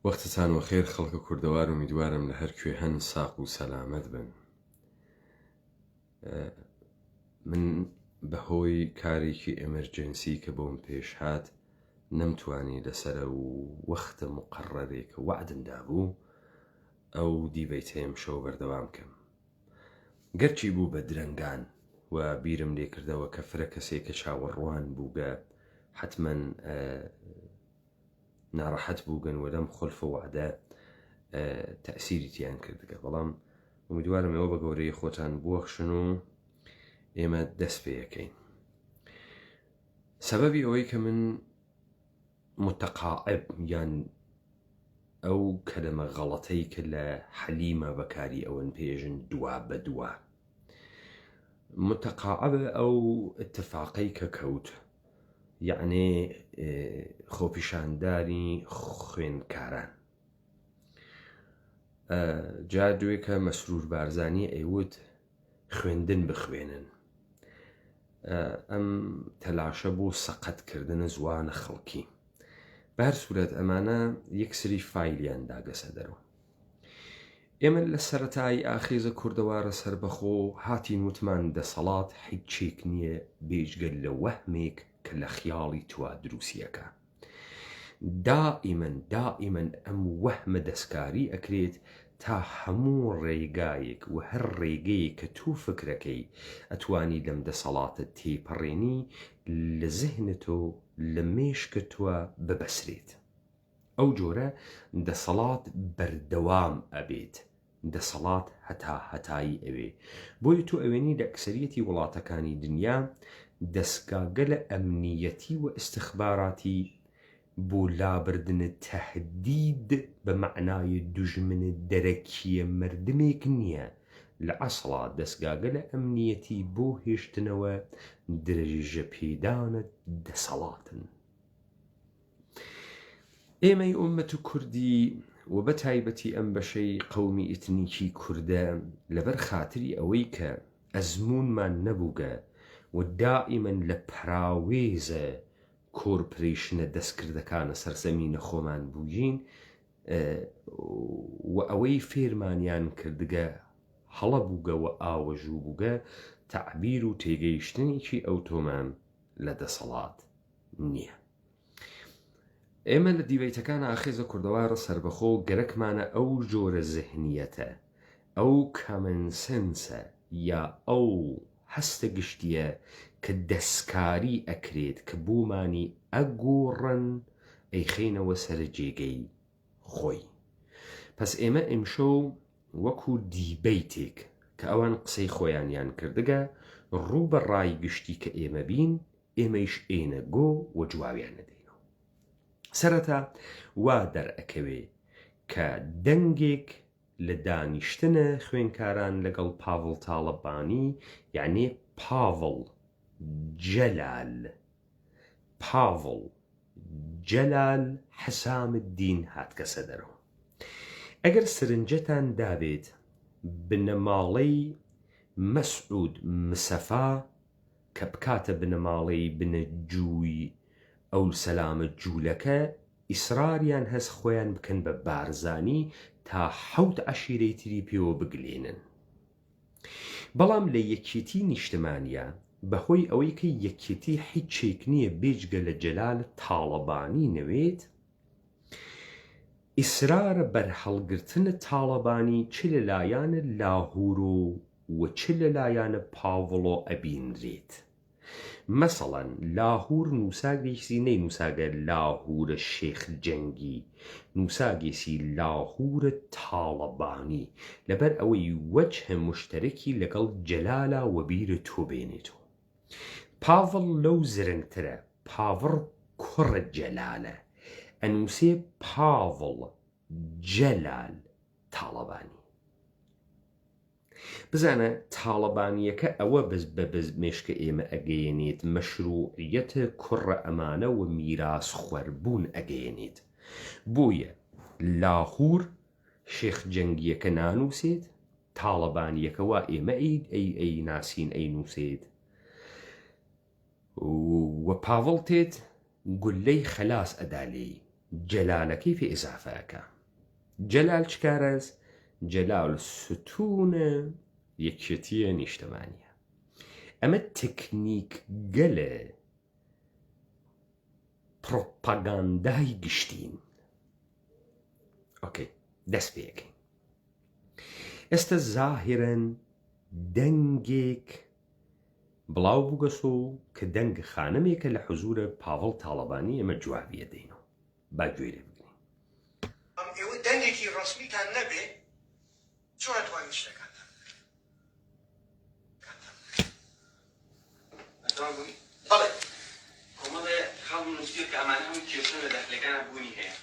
وەختتان وەخێر خەڵکە کوردەوار ئومیدوارم لە هەر کوێ هەن ساق و سەلامەت بن. من بەهۆی کارێکی emergency کە بۆم پێش هات نەمتوانی لەسەرە و وەختە مقەڕەرێک کە وەعدم دابوو ئەو debate ەی ئەمشەو بەردەوام کەم. گەرچی بوو بە درەنگان و بیرم لێ کردەوە کە فرە کەسێ کە چاوەڕوان بووگە حەتمەن ناڕەحەت بووگەن و لەم خلف و وعدە تەئسیری تیان کردگە بەڵام ئومیدوارم ئێوە بە گەورەی خۆتان بوەخشن و ئێمە دەست پێ یەکەین سەبەبی ئەوەی کە من متقاعب یان ئەو کەلەمە غەڵەتەی کە لە حەلیمە بەکاری ئەوەن پێژن دوا بە دوا متقاعب ئەو اتفاقەی کە کەوت یەعنێ خۆپیشاندانی خوێندکاران جا دوێکە مەسرور بارزانی ئەیوت خوێندن بخوێنن ئەم تەلاشە بۆ سەقەتکردنە زوانە خەڵکی بە هەر سورەت ئەمانە یەکسری فایلیان داگەسە دەرەوە ئێمە لە سەرەتای ئاخێزە کوردەوارە سەربەخۆ هاتین وتمان دەسەڵات حیچێک نییە بێجگە لە وەهمێک کە لە خیاڵی توا دروسیەکە. دائیمەن دائیمەن ئەم وەهمە دەسکاری ئەکرێت تا هەموو ڕێگایەک و هەر ڕێگەیەک کە تۆ فکرەکەی ئەتوانی لەم دەسەڵاتە تێیپەڕێنی لە زهنت و لە مێشکت تۆ ببەسرێت. ئەو جۆرە دەسەڵات بەردەوام ئەبێت، دەسەڵات هەتا هەتایی ئەوێ. بۆیە تۆ ئەوێنی لە ئەکسەریەتی وڵاتەکانی دنیا دەسگاگەلە ئەمنیەتی و ئیستخباراتی بۆ لابردن تەهدید بە مەعنای دوژمن دەرەکیە مەردمێک نیە، لە ئەسڵا دەسگاگەلە ئەمنیەتی بۆ هێشتنەوە درێژەپێدانە دەسەڵاتن. ئێمەی ئوممەت کوردی و بە تایبەتی ئەم بەشەی قەومی ئیتنیکی کوردە لەبەر خاتری ئەوەی کە ئەزموونمان نەبووگە و دائیمەن لە پەراوێزە کۆرپرەیشنە دەستکردەکانە سەرزەمینە خۆمان بووین و ئەوەی فێرمانیان کردگە هەڵە بووگە و ئاوەژوو بووگە تەعبیر و تێگەیشتنێکی ئەوتۆمان لە دەسەڵات نییە. ئێمە لە دیبەیتەکان ئاخێزە کوردەوارە سەربەخۆ گەرەکمانە ئەو جۆرە زهنیەتە، ئەو common sense ە یا ئەو هەستە گشتیە کە دەسکاری ئەکرێت کە بۆمانی ئەگۆڕن ئەیخەینەوە سەر جێگەی خۆی. پەس ئێمە ئیمشەو وەکو دیبەیتێک کە ئەوان قسەی خۆیانیان کردگە ڕوو بە ڕای گشتی کە ئێمە بین ئێمەیش ئێنە گۆ و جواویان ئەدەینەوە. سەرەتا وا دەرئەکەوێ کە دەنگێک لە دانیشتنە خوێنکاران لەگەڵ پاڤڵ تاڵەبانی یەعنێ پاڤڵ جەلال پاڤڵ جەلال حسام الدین هاتگەسە دەرەوە. ئەگەر سرنجتان دابێت بنەماڵەی مەسعود مسەفا کە بکاتە بنەماڵەی بنە جووی ئەولسەلامە جوولەکە ئیسراریان هەس خۆیان بکەن بە بارزانی تا حەوت عەشیرەی تری پێوە بگلێنن. بەڵام لە یەکێتی نیشتمانیا بە هۆی ئەوەی کە یەکێتی حیچێک نیە بێجگە لە جەلال تاڵەبانی نەوێت، ئیسرارە بەر هەڵگرتن تاڵەبانی چ لە لایان لاهورۆ و چ لە لایان پاڤڵۆ ئەبینرێت. مەسەڵەن لاهور نووساگێسی نەینووساگە لاهورە شێخ جەنگی، نووساگێسی لاهورە تاڵەبانی، لەبەر ئەوەی وەجهە موشتەرەکی لەگەڵ جەلالا وەبیر تۆ بێنێتۆ. پاڤڵ لەو زرنگترە، پاڤڕ کوڕ جەلالە، ئەنووسێ پاڤڵ جەلال تاڵەبانی. بزانە تاڵەبانیەکە ئەوە بەس بە بەس مێشکە ئێمە ئەگەیەنێت مەشروعیەت کوڕە ئەمانە و میراس خوەربوون ئەگەیەنێت بۆیە لاهور شێخ جەنگیەکە نانوسێت تاڵەبانیەکە وا ئێمە ئەی ئەی ئەی ناسین ئەی نوسێت و پاڤڵ تێت گولەی خەلاس ئەدا لێی. جەلالەکەی پێ ئیزافە ئەکا. جەلال چ کارەس؟ جەلال ستوونە یەکێتیە نیشتمانیە. ئەمە تکنیک گەلە پڕۆپاگاندای گشتین. ئۆکەی دەست پێ ئەکەین. ئێستە زاهیرەن دەنگێک بڵاو بووگەسۆ کە دەنگ خانمێکە لە حزوورە پاڤڵ تاڵەبانی ئێمە جوابی ئەدەینەوە با گوێی لێ بگرین. ئێوە دەنگێکی ڕەسمیتان نەبێ چۆن ئەتوانن شتەکانتان بکەن؟ بەردەوام بووی؟ بەڵێ. کۆمەڵێ خاڵم نووسیوە کە ئەمانە هەمووی کێشەن لە داخلەکانا بوونی هەیە.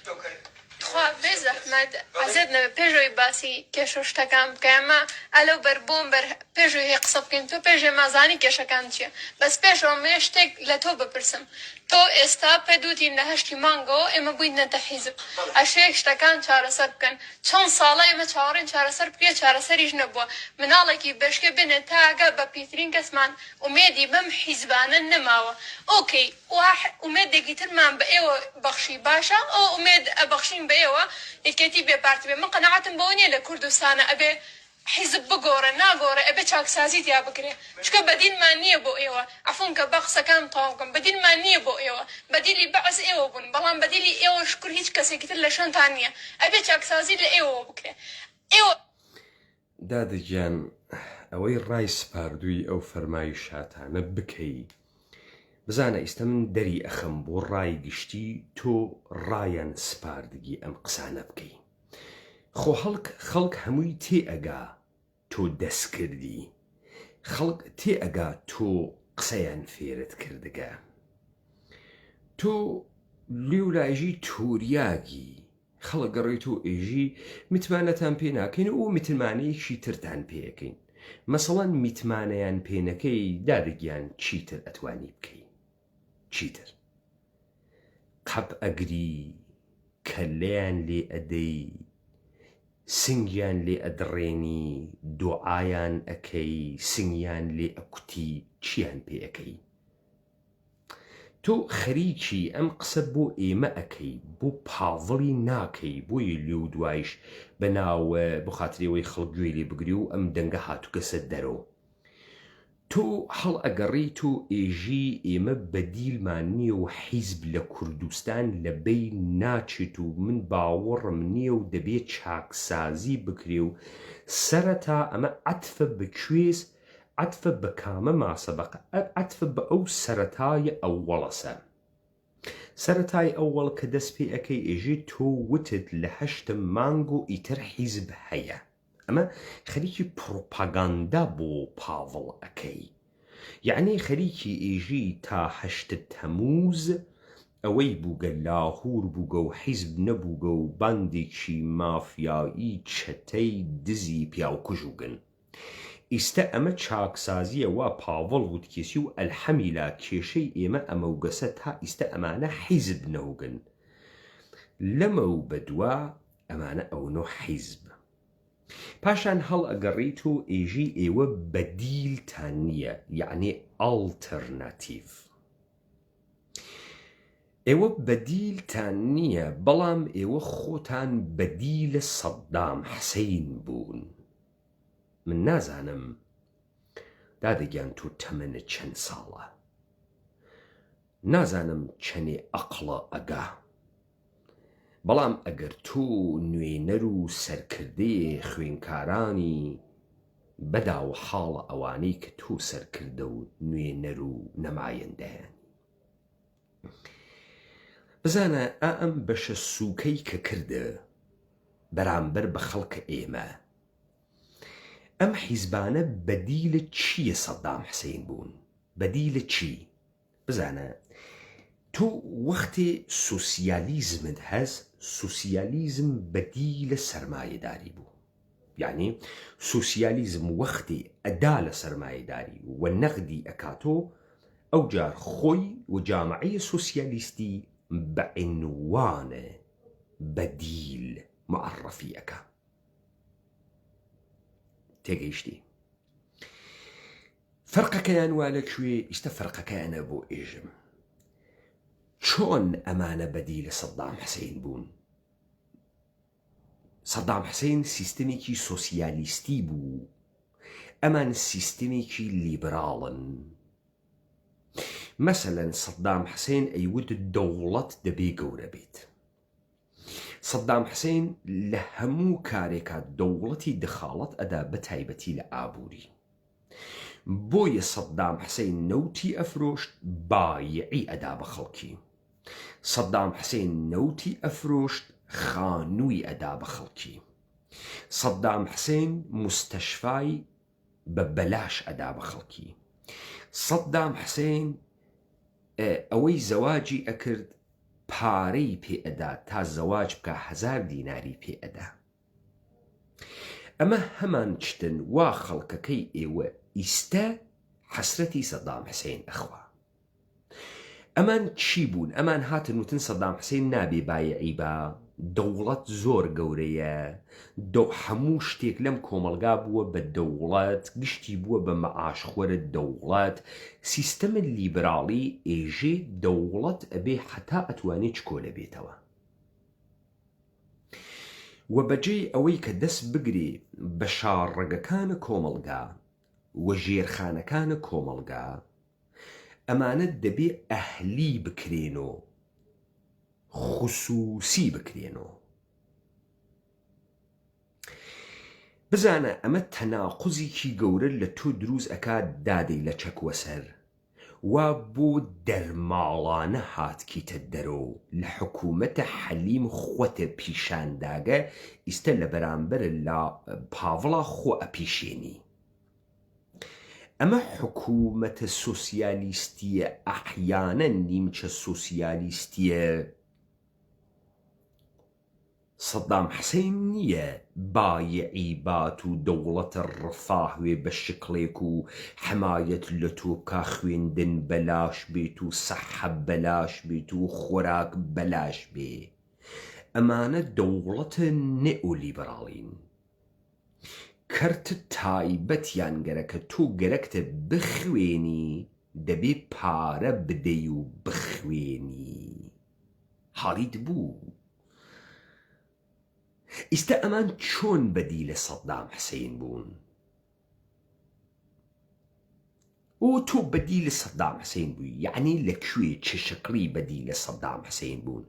تخوا بێ زەحمەت عەزێت نەبێ پێش ئەوەی باسی کێشەو شتەکان بکەی ئەمە ئەلەو بەر بۆم بەر پێش ئەوەی هەی قسە بکەین تۆ پێش ئێمە زانی کێشەکان چیە بەس پێش ئەوە ئەمەوێ شتێک لە تۆ بپرسم تۆ ئێستا پێت وتین لە هەشتی مانگەوە ئێمە بوینەتە حیزب ئەشێ شتەکان چارەسەر بکەن چەند ساڵە ئێمە چاوەڕێین چارەسەر بکرێ چارەسەریش نەبووە مناڵێکی بەشکە بێنێ تا ئەگا بە پیرترین کەسمان ئومێدی بەم حیزبانە نەماوە ئۆکەی وا ئومێدێکی ترمان بە ئێوە بەخشی باشە ئەو ئومێد ئەبەخشین بە ئێوە یەکێتی بێ پارتی بێ من قەناعەتم بەوە نیە لە کوردستانا ئەبێ حیزب بگۆڕێ ناگۆڕێ ئەبێ چاکسازی تیا بکرێ چونکە بەدیلمان نیە بۆ ئێوە عەفوم کە با قسەکانم تەواو کەم بەدیلمان نیە بۆ ئێوە بەدیلی بەعس ئێوە بوون بەڵام بەدیلی ئێوە شکور هیچ کەسێکی تر لە شوێنتان نیە ئەبێ چاکسازی لە ئێوەوە بکرێ ئێوە دادە گیان ئەوەی ڕای سپاردووی ئەو فەرمایشاتانە بکەی بزانە ئیستە من دەری ئەخەم بۆ ڕای گشتی تۆ ڕایان سپاردگی ئەم قسانە بکەی خۆ هەڵک خەڵک هەمووی تێ ئەگا تۆ دەسکردی خەڵک تێ ئەگا تۆ قسەیان فێرت کردگە تۆ لێو لایژی توریاگی خەڵک گەڕێت و ئێژی متمانەتان پێ ناکەین و متمانەیەکی ترتان پێ ئەکەین مەسەڵەن میتمانەیان پێ نەکەی دادە گیان چیتر ئەتوانی بکەی چیتر قەپ ئەگری کەللەیان لێ ئەدەی سنگیان لێ ئەدڕێنی دوعایان ئەکەی سنگیان لێ ئەکوتی چیان پێ ئەکەی تۆ خەریکی ئەم قسە بۆ ئێمە ئەکەی بۆ پاڤڵی ناکەی بۆیە لێو دوایش بە ناو بۆ خاتری ئەوەی خەڵک گوێی لێ بگرێ و ئەم دەنگە هاتوگەسە دەرۆ تۆ هەڵ ئەگەڕێیت و ئێژی ئێمە بەدیلمان نیە و حیزب لە کوردستان لە بەین ناچێت و من باوەڕم نیە و دەبێ چاکسازی بکرێ و سەرەتا ئەمە عەتفە بە کوێس عەتفە بە کامە ماسەبەقە عەتفە بە ئەو سەرەتای ئەوەڵەسە سەرەتای ئەوەڵ کە دەست پێ ئەکەی ئێژێ تۆ وتت لە هەشت مانگ و ئیتر حیزب هەیە ئەمە خەریکی پڕوپاگاندا بۆ پاڤڵ ئەکەی یەعنی خەریکی ئێژی تا هەشت تەموز ئەوەی بووگە لاهور بووگە و حیزب نەبووگە و باندێکی مافیایی چەتەی دزی پیاوکوژوگن ئیستە ئەمە چاکسازیە وا پاڤڵ وتکێسی و ئەلحەمیلا کێشەی ئێمە ئەمەوگەسە تا ئیستە ئەمانە حیزب نەوگن لەمەو بەدوا ئەمانە ئەونۆ حیزب پاشان هەڵئەگەڕیت و ئێژی ئێوە بەدیلتان نیە یەعنی ئاڵتەرناتیڤ ئێوە بەدیلتان نیە بەڵام ئێوە خۆتان بەدیلە سەدام حسین بوون من نازانم دادە گیان تۆ تەمەنت چەند ساڵە نازانم چەنێ ئەقڵە ئەگا بەڵام ئەگەر تۆ نوێنەر و سەرکردەیێ خوێنکارانی بەدا و حاڵە ئەوانەی کە تۆ سەرکردە و نوێنەر و نەمایندەیانی بزانە ئا ئەم بەشە سوکەی کە کردە بەرامبەر بە خەڵکە ئێمە ئەم حیزبانە بەدیلە چیە سەدام حسین بوون بەدیلە چی بزانە تۆ وەختێ سوسیالیزمت هەس سوسیالیزم بەدیلە سەرمایەداری بوو یانی سوسیالیزم وەختی ئەدا لە سەرمایەداری و نەغدی ئەکاتۆ ئەوجار خۆی و جامعەی سوسیالیستی بە عینوان بەدیل معەڕەفی ئەکا. تێگەیشتی؟ فەرقەکەیان وا لە کوێ؟ ئیستە فەرقەکەیانە بۆ ئێژم. چۆن ئەمانە بەدیل سەدام حسین بوون؟ سەدام حسین سیستمێکی سۆسیالیستی بوو، ئەمان سیستمێکی لیبراڵن. مەسەلەن سەدام حسین ئەیوت دەوڵەت دەبێ گەورە بێت. سەدام حسین لە هەموو کارێکا دەوڵەتی دخاڵەت ئەدا بە تایبەتی لە ئابووری. بۆیە سەدام حسین نەوتی ئەفرۆشت بایعی ئەدا بە خەڵکی. سەدام حسین نەوتی ئەفرۆشت خانووی ئەدا بە خەڵکی. سەدام حسین موستەشفای بە بەلاش ئەدا بە خەڵکی. سەدام حسین ئەوەی زەواجی ئەکرد پارەی پێ ئەدا تا زەواج بکا هەزار دیناری پێ ئەدا. ئەمە هەمان چتن وا خەڵکەکەی ئێوە ئیستە حەسرەتی سەدام حسین ئەخوا. ئەمان چی بوون؟ ئەمان هاتن وتن سەدام حسین نابێ بایعی با، دەوڵەت زۆر گەورەیە، دەو هەموو شتێک لەم کۆمەڵگا بووە بە دەوڵەت، گشتی بووە بە مەعاشخۆرە دەوڵەت، سیستەمە لیبراڵی ئێژێ دەوڵەت ئەبێ هەتا ئەتوانێ چکۆلە بێتەوە. وە بەجێی ئەوەی کە دەست بگرێ بە شاڕەگەکانە کۆمەڵگا و ژێرخانەکانە کۆمەڵگا، ئەمانە دەبێ ئەهلی بکرێنۆ، خسووسی بکرێنۆ. بزانە ئەمە تەناقوزیکی گەورە لە تۆ دروست ئەکا دادەی لە چەک وەسەر وا بۆ دەرماڵانە هاتکیتە دەرۆ لە حکوومەتە حەلیم خوەتە پیشان داگە ئیستە لە بەرامبەر لا پاڤڵا خۆ ئەپیشێنی. ئەمە حکوومەتە سۆسیالیستییە ئەحیانەن نیمچە سۆسیالیستییە سەدام حسین نییە بایعی بات و دەوڵەتە ڕفاه وێ بە شکڵێک و حمایەت لە تۆ بکا خوێندن بەلاش بێت و سەحە بەلاش بێت و خۆراک بەلاش بێ ئەمانە دەوڵەتە نئۆلیبراڵین. کەرت تایبەتیان گەرەکە تۆ گەرەکتە بخوێنی دەبێ پارە بدەی و بخوێنی حاڵیت بوو ئیستە ئەمان چۆن بەدیلە سەدام حسین بوون؟ ئۆ تۆ بەدیل سەدام حسین بووی یەعنی لە کوێ چ شکڵی بەدیل سەدام حسین بوون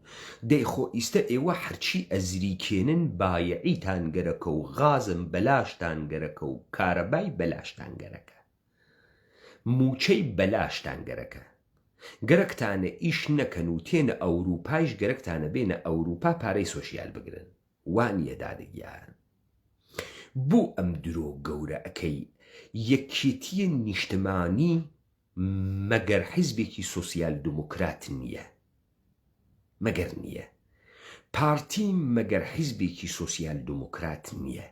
دەی خۆ ئیستە ئێوە هەرچی ئەزریکێنن بایەعیتان گەرەکە و غازم بەلاشتان گەرەکە و کارەبای بەلاشتان گەرەکە موچەی بەلاشتان گەرەکە گەرەکتانە ئیش نەکەن و تێنە ئەوروپایش گەرەکتانە بێنە ئەوروپا پارەی سۆشیال بگرن وانیە دادە گیان بۆ ئەم درۆ گەورە ئەکەی یەکێتیە نیشتمانی مەگەر حیزبێکی سۆسیال دموکرات نیە مەگەر نیە پارتی مەگەر حیزبێکی سۆسیال دموکرات نیە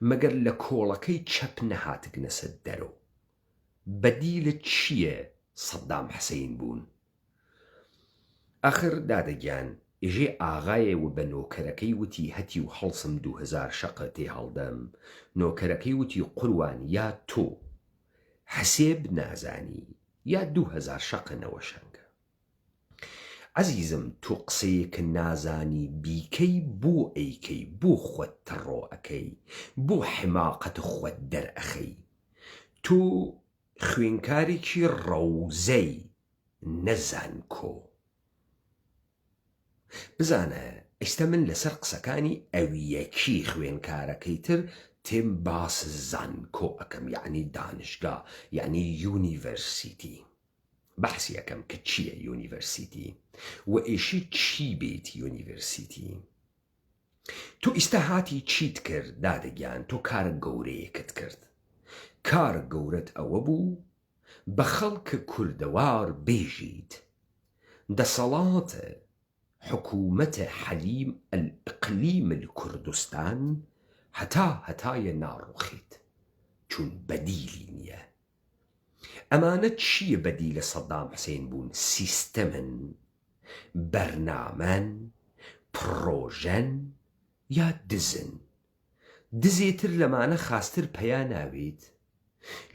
مەگەر لە کۆڵەکەی چەپ نەهاتگنەسە دەرۆ بەدیلە چیە سەدام حسین بوون ئاخر دادە گیان ئێژێ ئاغایێ و بە نۆکەرەکەی وتی هەتیو هەڵسم دووهزار شەقە تێ هەڵدەم، نۆکەرەکەی وتی قوروان یا تۆ حسێب نازانی یا دووهزار شەقە نەوەشانگە. عەزیزم تۆ قسەیەک نازانی بیکەی بۆ ئەیکەی بۆ خوەت تڕۆ ئەکەی بۆ حماقەت خوەت دەرئەخەی تۆ خوێنکارێکی ڕەوزەی نە زانکۆ. بزانە ئیستە من لەسەر قسەکانی ئەویەکی خوێنکارەکەی تر تێم باس زانکۆ ئەکەم یەعنی دانشگا یەعنی یونیڤەرسیتی بەحسی ئەکەم کە چیە یونیڤەرسیتی وە ئێشی چی بیت یونیڤەرسیتی تۆ ئیستە هاتی چیت کرد دادە گیان تۆ کارە گەورەیەکت کرد کارە گەورەت ئەوە بوو بە خەڵک کوردەوار بێژیت دەسەڵات حکومەت حەلیم الاقلیم الکوردستان هەتا هەتایە ناڕوخێت چون بەدیلی نیە ئەمانە چیە بەدیلە سەدام حسین بوون سیستەمن بەرنامەن پڕۆژەن یا دزن دزێ تر لەمانە خاستر پەیا ناوێت؟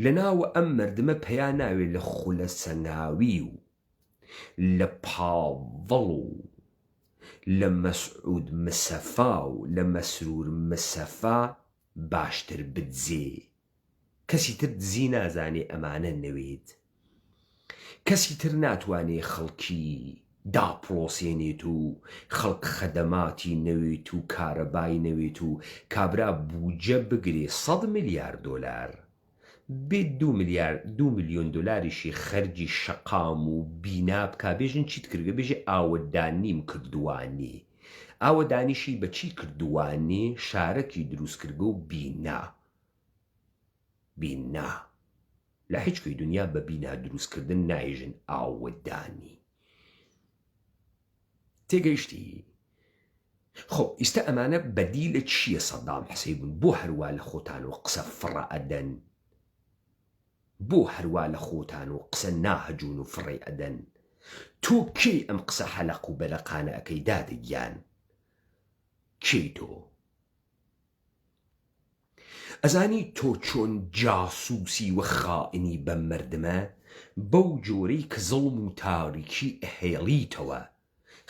لە ناوە ئەم مەردمە پەیا ناوێ لە خولە سەنگاوی و. لە پاڤڵ و لە مەسعود مسەفا و لە مەسرور مسەفا باشتر بدزێ. کەسی تر دزی نازانێ ئەمانە نەوێت. کەسی تر ناتوانێ خەڵکی داپڵۆسێنێت و خەڵک خەدەماتی نەوێت و کارەبای نەوێت و کابرا بوجە بگرێ سەد ملیار دۆلار بێت دوو ملیار دوو ملیۆن دۆلاریشی خەرجی شەقام و بینا بکا بێژن چیت کردگە بێژێ ئاوەدانیم کردووانێ ئاوەدانیشی بە چی کردووانێ شارەکی دروست کردگە و بینا بینا لە هیچ کوێی دونیا بە بینا دروست کردن نایژن ئاوەدانی تێگەیشتی خۆ ئیستە ئەمانە بەدیلە چییە سەدام حسەی بوون بۆ هەروا لە خۆتان و قسە فڕە ئەدەن بۆ هەروا لە خۆتان و قسە ناهەجون و فڕێ ئەدەن تۆ کێی ئەم قسە حەلەق و بەلەقانە ئەکەی دادە گیان کێی تۆ ئەزانی تۆ چۆن جاسوسی و خائنی بەم مەردمە بەو جۆرەی کە زوڵم و تاریکی ئەهێڵیتەوە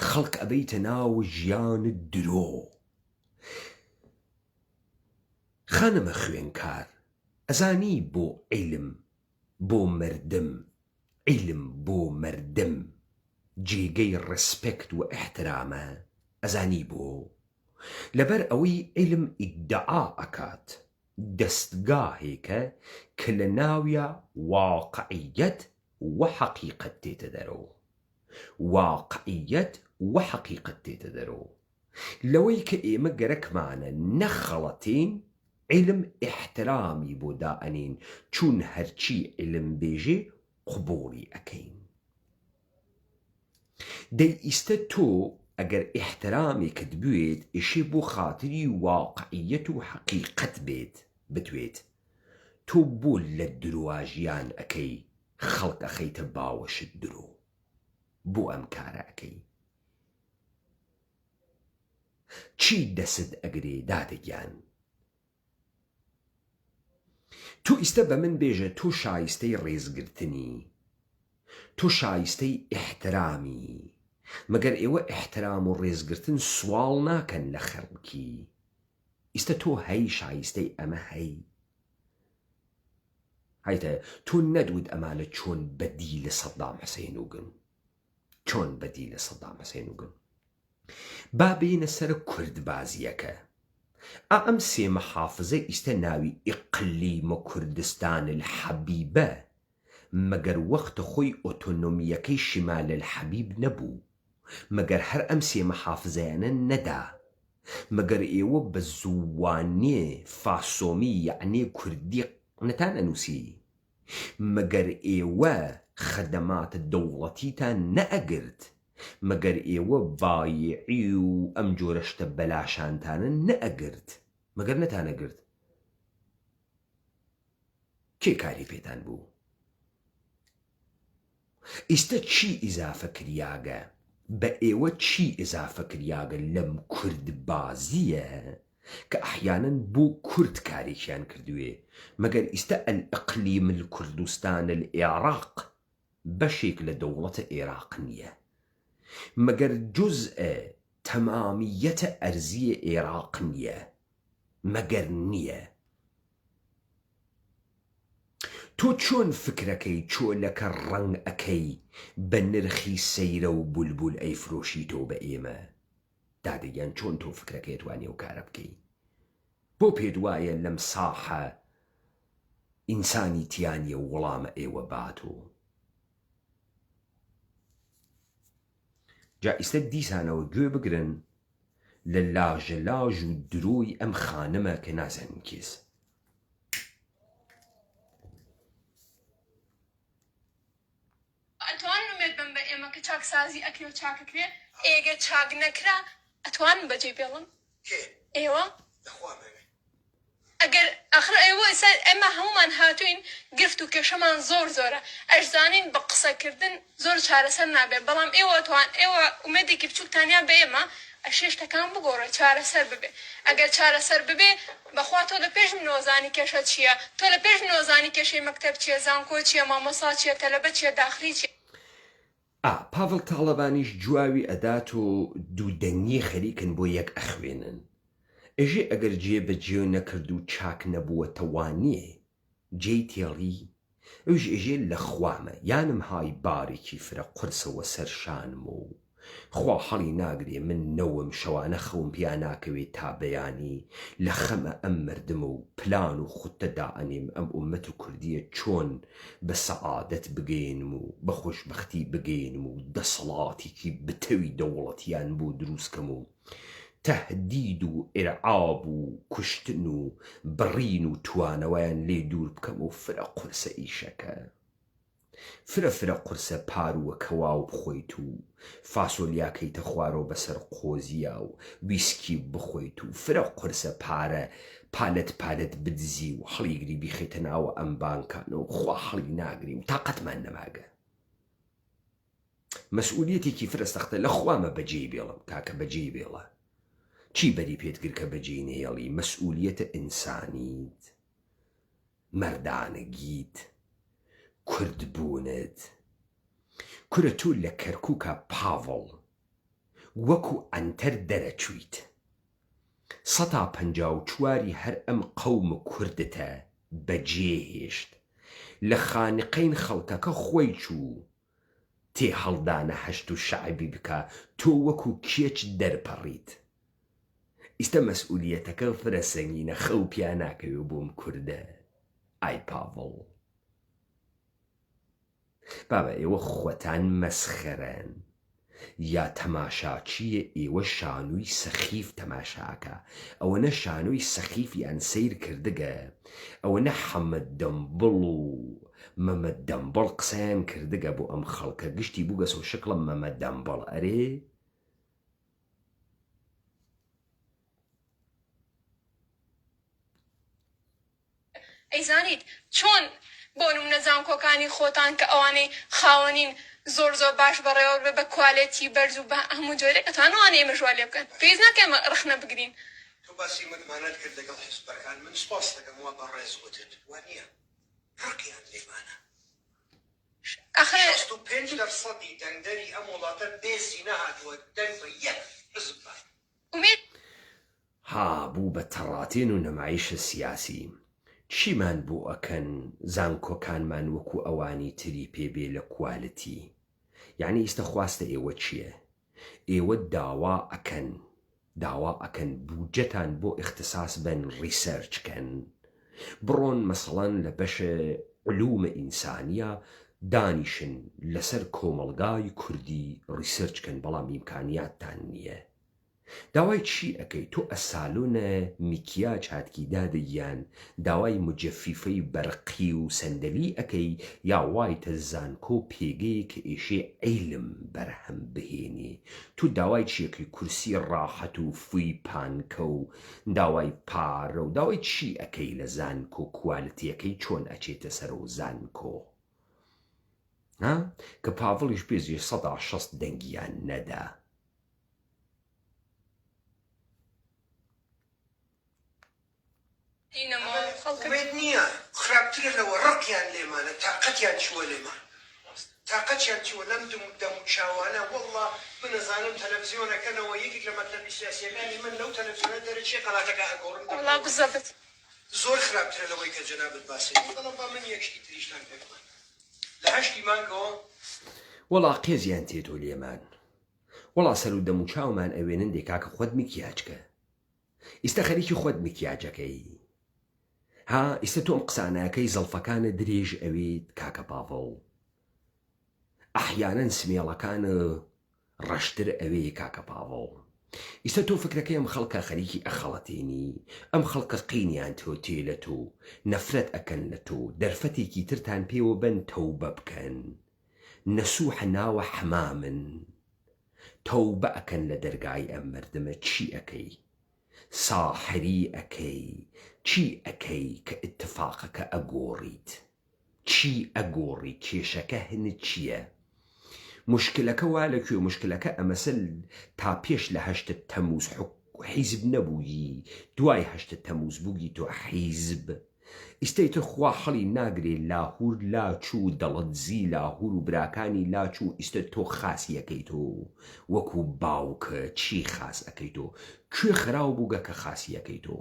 خەڵک ئەبەیتە ناو ژیانت درۆ خانمە خوێنکار ئەزانی بۆ عیلم بۆ مەردم عیلم بۆ مەردم جێگەی ڕێسپێکت و ئیحترامە ئەزانی بۆ لەبەر ئەوەی عیلم ئیدعا ئەکات دەستگاهێکە کە لە ناویا واقعیەت و حەقیقەت دێتە دەرۆ. واقعیەت و حەقیقەت دێتە دەرۆ. لەوەی کە ئێمە گەرەکمانە نەخەڵەتێین عیلم ئیحترامی بۆ دائەنێین چون هەرچی عیلم بێژێ قبوڵی ئەکەین. دەی ئیستە تۆ ئەگەر ئیحترامێکت بوێت ئێشێ بۆ خاتری واقعیەت و حەقیقەت بێت بتوێت تۆ بۆ لە درۆا ژیان ئەکەی خەڵک ئەخەیتە باوەشت درۆ بۆ ئەم کارە ئەکەی چی دەست ئەگرێ دادە گیان تۆ ئیستە بە من بێژە تۆ شایستەی ڕێزگرتنی تۆ شایستەی ئیحترامی مەگەر ئێوە ئیحترام و ڕێزگرتن سواڵ ناکەن لە خەڵکی ئیستە تۆ هەی شایستەی ئەمە هەی هەیتە تۆ نەدوت ئەمانە چۆن بەدیل سەدام حسین وگن چۆن بەدیل سەدام حسین وگن با بێینە سەر کوردبازییەکە. ئا ئەم سێ محافزە ئیستە ناوی اقلیم کوردستان الحبیبە مەگەر وەختە خۆی ئۆتۆنۆمییەکەی شمال الحبیب نەبوو؟ مەگەر هەر ئەم سێ محافزەیانە نەدا؟ مەگەر ئێوە بە زووانێ فاسۆمی یەعنێ کوردی نەتان ئەنووسی؟ مەگەر ئێوە خەدەماتە دەوڵەتیتان نەئەگرت؟ مەگەر ئێوە بایعی و ئەم جۆرە شتە بەلاشانتانە نەئەگرت؟ مەگەر نەتانەگرت؟ کێ کاری پێتان بوو؟ ئیستە چی ئیزافە کریاگە بە ئێوە چی ئیزافە کریاگە لەم کورد بازیە کە ئەحیانەن بۆ کورد کارێکیان کردوێ مەگەر ئیستە الاقلیم الکردستان العراق بەشێک لە دەوڵەتە ئێراق نیە مەگەر جوزء تەمامیەتە ئەرزیە ئێراق نیە مەگەر نیە تۆ چۆن فکرەکەی چۆلەکە ڕەنگ ئەکەی بە نرخی سەیرە و بولبول ئەیفرۆشیتەوە بە ئێمە دادە گیان چۆن تۆ فکرەکەی ئەتوانی ئەو کارە بکەی بۆ پێت وایە لەم ساحە ئینسانی تیا نیە وڵامە ئێوە باتۆ جا ئیستە دیسانەوە گوێ بگرن لە لاژەلاژ و درۆی ئەم خانمە کە نازانین کێس. ئەتوانن ئومێد بن بە ئێمە کە چاکسازی ئەکرێ و چاک ئەکرێ؟ ئێ گەر چاک نەکرا ئەتوانن بەجێی بێڵن؟ کێ؟ ئێوە؟ لەخوا مەوێ. ئەگەر ئاخر ئێوە ئێستا ئێمە هەموومان هاتووین گرفت و کێشەمان زۆر زۆرە ئەشزانین بە قسە کردن زۆر چارەسەر نابێ بەڵام ئێوە توان ئێوە ئومێدێکی بچوکتان یا بە ئێمە ئەشێ شتەکان بگۆڕێ چارەسەر ببێ ئەگەر چارەسەر ببێ بەخوا تۆ لە پێش منەوە زانی کێشە چیە تۆ لە پێش منەوە زانی کێشەی مەکتەب چیە زانکۆ چیە مامۆستا چیە تەلەبە چیە داخلی چیە. ئا پاڤڵ تاڵەبانیش جواوی ئەدات و دوودەنگی خەریکن بۆ یەک ئەخوێنن. ئێژێ ئەگەر جێ بە جێ نەکرد و چاک نەبووە تەوانێ جێی تێڵی؟ ئەویش ئێژێ لە خوامە یانم های بارێکی فرە قورسە وە سەر شانم و خوا هەڵی ناگرێ من نەوم شەوانە خەوم پیا ناکەوێ تا بەیانی لە خەمە ئەم مردمە و پلان و خوتە دائەنێم ئەم ئوممەت کوردیە چۆن بە سەعادەت بگەیەنم و بە خۆشبەختی بگەیەنم و دەسەڵاتێکی بتەوی دەوڵەتیان بۆ دروست کەم و تەهدید و ئیرعاب و کوشتن و بڕین و توانەوەیان لێ دوور بکەم و فرە قورسە ئیشەکە. فرە فرە قورسە پارووە کەواو بخۆیت و فاسۆلیا کەیتە خوارەوە بەسەر قۆزیا و ویسکی بخۆیت و فرە قورسە پارە پالت پالت بدزی و هەڵیگری بیخەیتە ناوە ئەم بانکانە و خوا هەڵی ناگری و تاقەتمان نەماگە. مەسئولیەتێکی فرە سەختە لە خوامە بەجێی بێڵم کاکە بەجێی بێڵە چی بەری پێت گر کە بەجێی نەیەڵی مەسئولیەتە ئینسانیت مەردانەگیت کورد بوونت کورە تۆ لە کەرکوکا پاڤڵ وەکو عەنتەر دەرەچویت سەتا 54 ی هەر ئەم قەومە کوردتە بەجێ هێشت لە خانقین خەڵکەکە خۆی چوو تێ هەڵدانە حەشد و شەعبی بکا تۆ وەکو کێچ دەرپەڕیت ئیستە مەسئولیەتەکە فرە سەنگینە خەو پیا ناکەوێ بۆم کوردە ئای پاڤڵ بابە ئێوە خۆتان مەسخەرەن یا تەماشاچیە ئێوە شانۆی سەخیف تەماشا ئەکا ئەوەنە شانۆی سەخیفیان سەیر کردگە ئەوەنە حەمە دەمبڵ و مەمە دەمبڵ قسەیان کردگە بۆ ئەم خەڵکە گشتی بووگەسۆ شکڵە مەمە دەمبڵ ئەرێ ئەیزانیت چۆن بۆ نمونە زانکۆکانی خۆتان کە ئەوانەی خاوەنین زۆر زۆر باش بەڕێوە ببرێ بە کوالێتی بەرز و بە هەموو جۆرێک ئەتوانن ئەوانەی ئێمەش وا لێ بکەن پێویست ناکا ئێمە ڕەخنە بگرین. تۆ باسی متمانەت کرد لەگەڵ حیزبەکان من سوپاست دەکەم وا بەڕێز وتت وا نییە ڕقیان لێمانە ئاخر. 65 دەرسەدی دەنگدەری ئەم وڵاتە بێزی نەهاتووە دەنگ بە یەک حزب بات. ئومێد. ها بوو بە تەڕاتێن و نەمایش سیاسی. چیمان بۆ ئەکەن زانکۆکانمان وەکو ئەوانی تری پێ بێ لە کوالتی؟ یەعنی ئیستە خواستە ئێوە چیە؟ ئێوە داوا ئەکەن داوا ئەکەن بوجەتان بۆ ئیختساس بەن research کەن بڕۆن مەسەڵەن لە بەشە علوم ئینسانیە دانیشن لەسەر کۆمەڵگای کوردی research کەن بەڵام ئیمکانیاتتان نیە داوای چی ئەکەی تۆ ئەسالۆنە میکیاج هاتکی دادە گیان داوای مجەفیفەی بەرقی و سەندەلی ئەکەی یا وایتە زانکۆ پێگەیە کە ئێشێ عیلم بەرهەم بهێنێ تۆ داوای چی ئەکەی کورسی ڕاحەت و فوی پانکە و داوای پارە و داوای چی ئەکەی لە زانکۆ کوالتیەکەی چۆن ئەچێتە سەرەوە زانکۆ ها کە پاڤڵیش پێزی 60% دەنگیان نەدا. ئومێد نییە خراپترە لەوە ڕقیان لێمانە تاقەتیان چووە لێمان تاقەتیان چووە لەم دەم و چاوانە واللە من ئەزانم تەلەفزیۆن ئەکەنەوە یەکێک لە مەکتەبی سیاسیەکانی من لەو تەلەفزیۆنە دەرەچێ قەناتەکە ئەگۆڕم وەڵا بزەبت. زۆر خراپترە لەوەی کە جەنابت باسی ئەکەی بەڵام با من یەک شتی تریشتان پێ بڵێم لە هەشتی مانگەوە. وەڵا قێزیان تێتۆ لێمان. وەڵا سەرو دەموچاومان ئەوێنن دەی کاکە خۆت مکیاج کە ئیستە خەریکی خۆت مکیاجەکەی ها ئیستە تۆ ئەم قسانەکەی زەڵفەکانە درێژ ئەویت کاکە پاڤڵ ئەحیانەن سمێڵەکانە ڕەشتر ئەوێ کاکە پاڤڵ ئیستە تۆ فکرەکەی ئەم خەڵکە خەریکی ئەخەڵەتێنی ئەم خەڵکە قینیان تۆ تێ لە تۆ نەفرەت ئەکەن لە تۆ دەرفەتێکی ترتان پێوە بەن تەوبە بکەن نەسوحە ناوە حەمامن تەوبە ئەکەن لە دەرگای ئەم مەردمە چی ئەکەی ساحری ئەکەی چی ئەکەی کە ئیتفاقەکە ئەگۆڕیت چی ئەگۆڕی کێشەکە هن چیە موشکلەکە وا لە کوێ موشکلەکە ئەمەسە تا پێش لە هەشت تەموز حیزب نەبوویی دوای هەشت تەموز بووگی تۆ حیزب. ئیستە ئیتر خوا هەڵی ناگرێ لاهور لاچوو دەڵەدزی لاهور و براکانی لاچوو ئیستە تۆ خاسی ئەکەیتۆ وەکو باوکە چی خاس ئەکەیتۆ کوێ خراو بووگە کە خاسی ئەکەیتۆ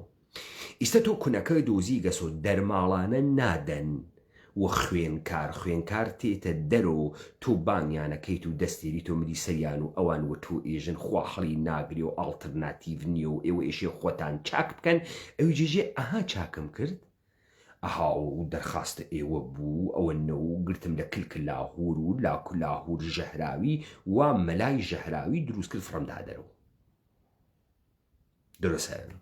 ئیستە تۆ کونەکە دۆزیگەسۆ دەرماڵانە نادەن و خوێنکار خوێنکار تێتە دەرۆ تۆ بانگیانەکەیت و دەستێریتۆ ملی سەریان و ئەوان وە تۆ ئێژن خوا هەڵی ناگرێ و ئاڵترناتیڤ نیە و ئێوە ئێشێ خۆتان چاک بکەن ئەوی جێژێ ئەها چاکم کرد ئەها و دەرخاستە ئێوە بوو ئەوە نەو گرتم لە کلک لاهور و لاکو لاهور ژەهراوی وا مەلای ژەهراوی دروست کرد فڕم دا دەرەوە درسە. بەڵێ.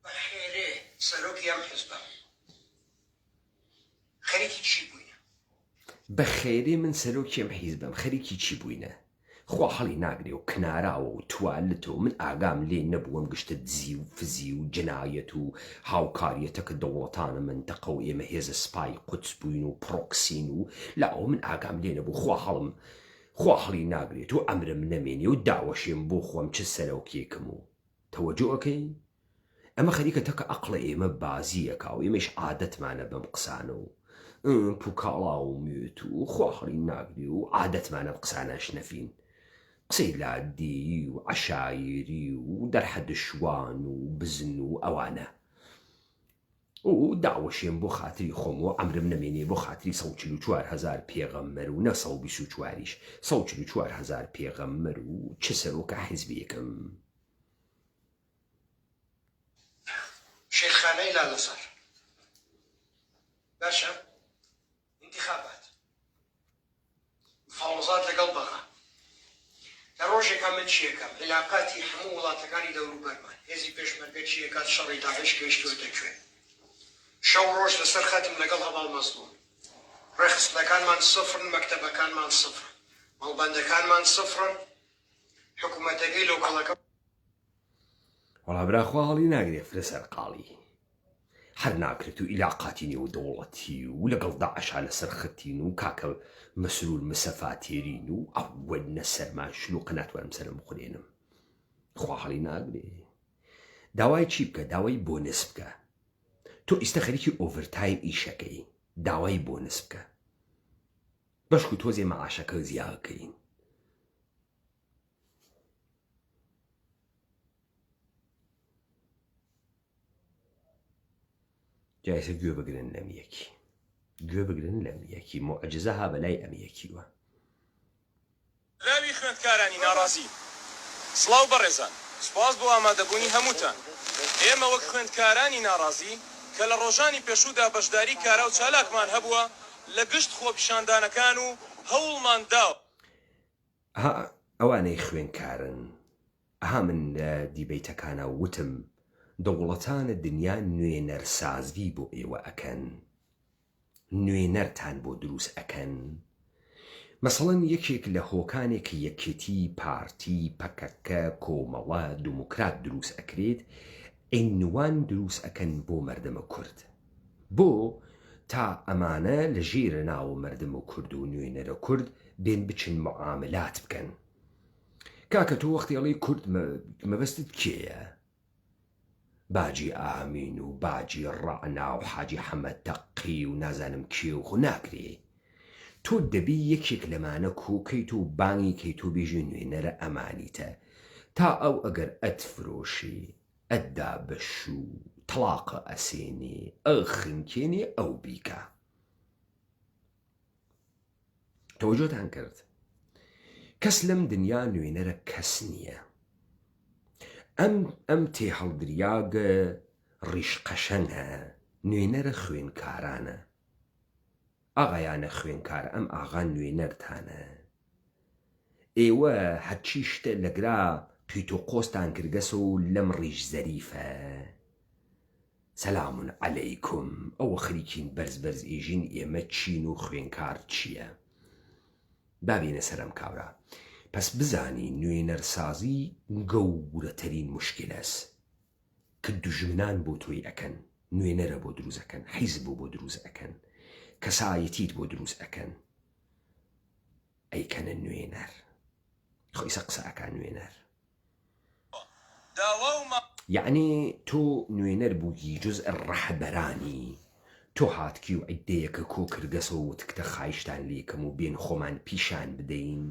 بەخێرێ سەرۆکی ئەم حزبە خەریکی چی بووینە؟ بەخێرێ من سەرۆکی ئەم حیزبەم خەریکی چی بووینە؟ خوا هەڵی ناگرێ و کناراوە و توالتە و من ئاگام لێ نەبوو ئەم گشتە دزی و فزی و جنایەت و هاوکاریەتە کە دەوڵەتانە مەنتەقە و ئێمە هێزە سپای قودس بووین و پڕۆکسین و لاوە من ئاگام لێ نەبوو خوا هەڵم خوا هەڵی ناگرێت و عەمرم نەمێنێ و داوەشێم بۆ خۆم چ سەرۆکێکم و تەوەجۆ ئەکەی؟ ئەمە خەریکە تەکە ئەقڵە ئێمە بازی ئەکا و ئێمەیش عادەتمانە بەم قسانە و پوکاڵا و موێت و خوا هەڵی ناگرێ و عادەتمانە ئەم قسانە ئەشنەفین قسەی لادێیی و عەشایری و دەرحەد شوان و بزن و ئەوانە و داوەشێم بۆ خاتری خۆم و عەمرم نەمێنێ بۆ خاتری 144 هەزار پێغەمبەر و نە 124 یش 144 هەزار پێغەمبەر و چ سەرۆکە حیزبێکم. شێخخانەی لالەزار باشە ئینتخابات مفاوەزات لەگەڵ بەغا لە ڕۆژێکا من چیەکەم عیلاقاتی هەموو وڵاتەکانی دەوروبەرمان هێزی پێشمەرگە چیەکات شەڕی داعش گەیشتوەتە کوێ شەو ڕۆژ لەسەر خەتم لەگەڵ هەڤاڵ مەزڵوم ڕێخستنەکانمان سفرن مەکتەبەکانمان سفرن مەڵبەندەکانمان سفرن حکومەتەکەی لۆکەڵەکە وەڵا برا خوا هەڵی ناگرێ فرە سەرقاڵی هەر ناکرێت و ئیلاقاتی نێودەوڵەتی و لەگەڵ داعشا لەسەر خەتین و کاکە مەسرور مسەفا تێرین و ئەوە نە سەرمان شلوقە ناتوانم سەرم بخورێنم خوا هەڵی ناگرێ داوای چی بکە داوای بۆنس بکە تۆ ئیستە خەریکی overtime ئیشەکەی داوای بۆنس بکە بەشکو تۆزێ مەعاشەکە زیاکەین جا ئێستا گوێ بگرن لەم یەکی گوێ بگرن لەم یەکی موعجزە ها بەلای ئەم یەکیوە. لاوی خوێندکارانی ناڕازی. سڵاو بەڕێزان، سوپاس بۆ ئامادەبوونی هەمووتان. ئێمە وەک خوێندکارانی ناڕازی کە لە ڕۆژانی پێشوودا بەشداری کارا و چالاکمان هەبووە لە گشت خۆپیشاندانەکان و هەوڵمان داوە، ئەها ئەوانەی خوێنکارن ئەها من لە دیبەیتەکانا وتم دەوڵەتانە دنیا نوێنەرسازی بۆ ئێوە ئەکەن نوێنەرتان بۆ دروست ئەکەن مەسەڵەن یەکێک لە هۆکانێک کە یەکێتی پارتی پەکەکە کۆمەڵە دوموکرات دروست ئەکرێت عینوان دروست ئەکەن بۆ مەردمە کورد بۆ تا ئەمانە لە ژێر ناوە مەردم و کورد و نوێنەرە کورد بێن بچن معاملات بکەن کاکە تۆ وەختی ئەڵێی کورد مەبەستت کێیە باجی ئامین و باجی ڕەعنا و حاجی حەمە تەقی و نازانم کێ و خۆ ناکرێ تۆ دەبی یەکێک لەمانە کۆکەیت و بانگی کەیت و بێژی نوێنەرە ئەمانیتە تا ئەو ئەگەر ئەتفرۆشی ئەتدا بە شوو تەڵاقە ئەسێنێ ئەخنکێنێ ئەو بیکا تەوەجۆتان کرد کەس لەم دنیا نوێنەرە کەس نییە ئەم ئەم تێهەڵدریاگە ڕیش قەشەنگە نوێنەرە خوێنکارانە ئاغایانە خوێنکار ئەم ئاغا نوێنەرتانە ئێوە هەرچی شتە لەگرا قیت و قۆزتان کردگەسە و لەم ڕیش زەریفە سلام علیکم ئەوە خەریکین بەرز بەرز ئێژین ئێمە چین و خوێنکار چیە با بێنە سەر ئەم کابرا پەس بزانی نوێنەرسازی گەورەترین موشکیلەس کە دوژمنان بۆ تۆی ئەکەن نوێنەرە بۆ دروست ئەکەن حیزب بۆ دروست ئەکەن کەسایەتیت بۆ دروست ئەکەن. ئەیکەنە نوێنەر خۆ ئیسە قسە ئەکا نوێنەر. داوا و ما. یەعنی تۆ نوێنەر بووگی جزء ڕەهبەرانی تۆ هاتکی و عیدەیەکە کۆ کردگەسەوە وتکتە خایشتان لێکەم و بێن خۆمان پیشان بدەین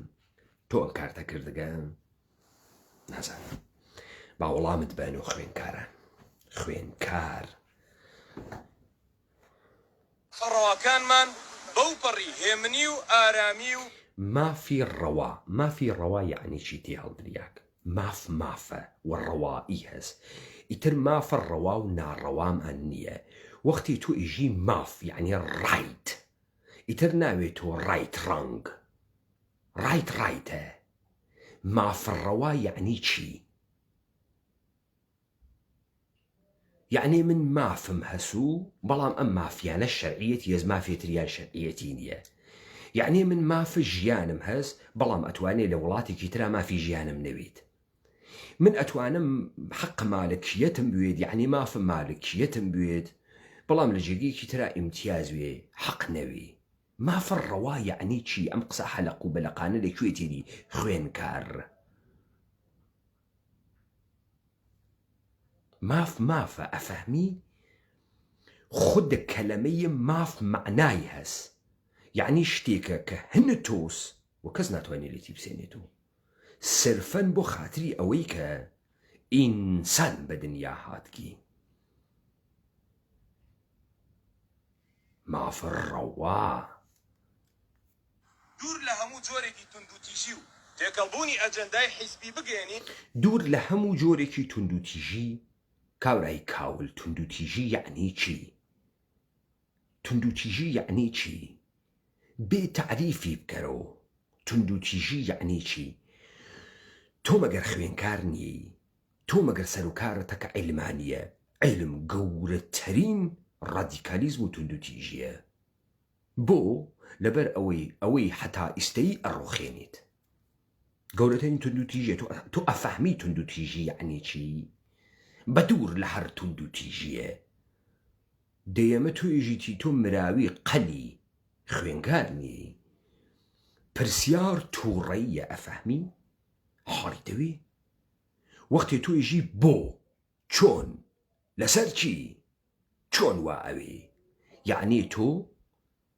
تۆ ئەم کارتە کردگە نازانم با وەڵامت بەنەوە خوێنکاران خوێنکار. ڕەواکانمان بەو پەڕی هێمنی و ئارامی و. مافی ڕەوا، مافی ڕەوا یەعنی چی تێهەڵدریاگ؟ ماف مافە و ڕەوائی هەس، ئیتر مافە ڕەوا و ناڕەوامان نییە، وەختی تۆ ئیژی ماف یەعنی right، ئیتر ناوێ تۆ right wrong، right right ە، مافە ڕەوا یەعنی چی؟ یەعنی من مافم هەس و بەڵام ئەم مافیانە شەرعیەتی هەس مافێ تریان شەرعیەتی نیە یەعنی من ماف ژیانم هەس بەڵام ئەتوانێ لە وڵاتێکی ترا مافی ژیانم نەویت من ئەتوانم حەق مالکیەتم بوێت یەعنی ماف مالکیەتم بوێت بەڵام لە جێگەیەکی ترا ئیمتیاز وێ حەق نەوی ماف ڕەوا یەعنی چی ئەم قسە حەلەق و بەلەقانە لە کوێ تێری خوێنکار ماف مافە ئەفەهمی؟ خود کەلەمەی ماف مەعنای هەس یەعنی شتێکە کە هن تۆس و کەس ناتوانێ لێتی بسێنێت و سرفەن بۆ خاتری ئەوەی کە ئینسان بە دنیا هاتگی ماف ڕەوا. دوور لە هەموو جۆرێکی توندوتیژی و تێکەڵبوونی ئەجێندای حیزبی بگەیەنین. دوور لە هەموو جۆرێکی توندوتیژی، کابرای کاول توندوتیژی یەعنی چی؟ توندوتیژی یەعنی چی؟ بێ تەعریفی بکەرەوە توندوتیژی یەعنی چی؟ تۆ مەگەر خوێنکار نیی؟ تۆ مەگەر سەروکارتە کە عیلمانیە؟ عیلم گەورەترین ڕادیکالیزم و توندوتیژیە. بۆ؟ لەبەر ئەوەی ئەوەی حەتا ئیستەی ئەڕوخێنیت. گەورەترین توندوتیژیە تۆ تۆ ئەفەهمی توندوتیژی یەعنی چی؟ بەدوور لە هەر توندوتیژیە. دەیەمە تۆ ئێژیتی تۆ مراوی قەلی خوێنکار نیی. پرسیار توڕەییە ئەفەهمی؟ حاڵی دەوێ؟ وەختێ تۆ ئێژی بۆ؟ چۆن؟ لەسەر چی؟ چۆن وا ئەوێ یەعنی تۆ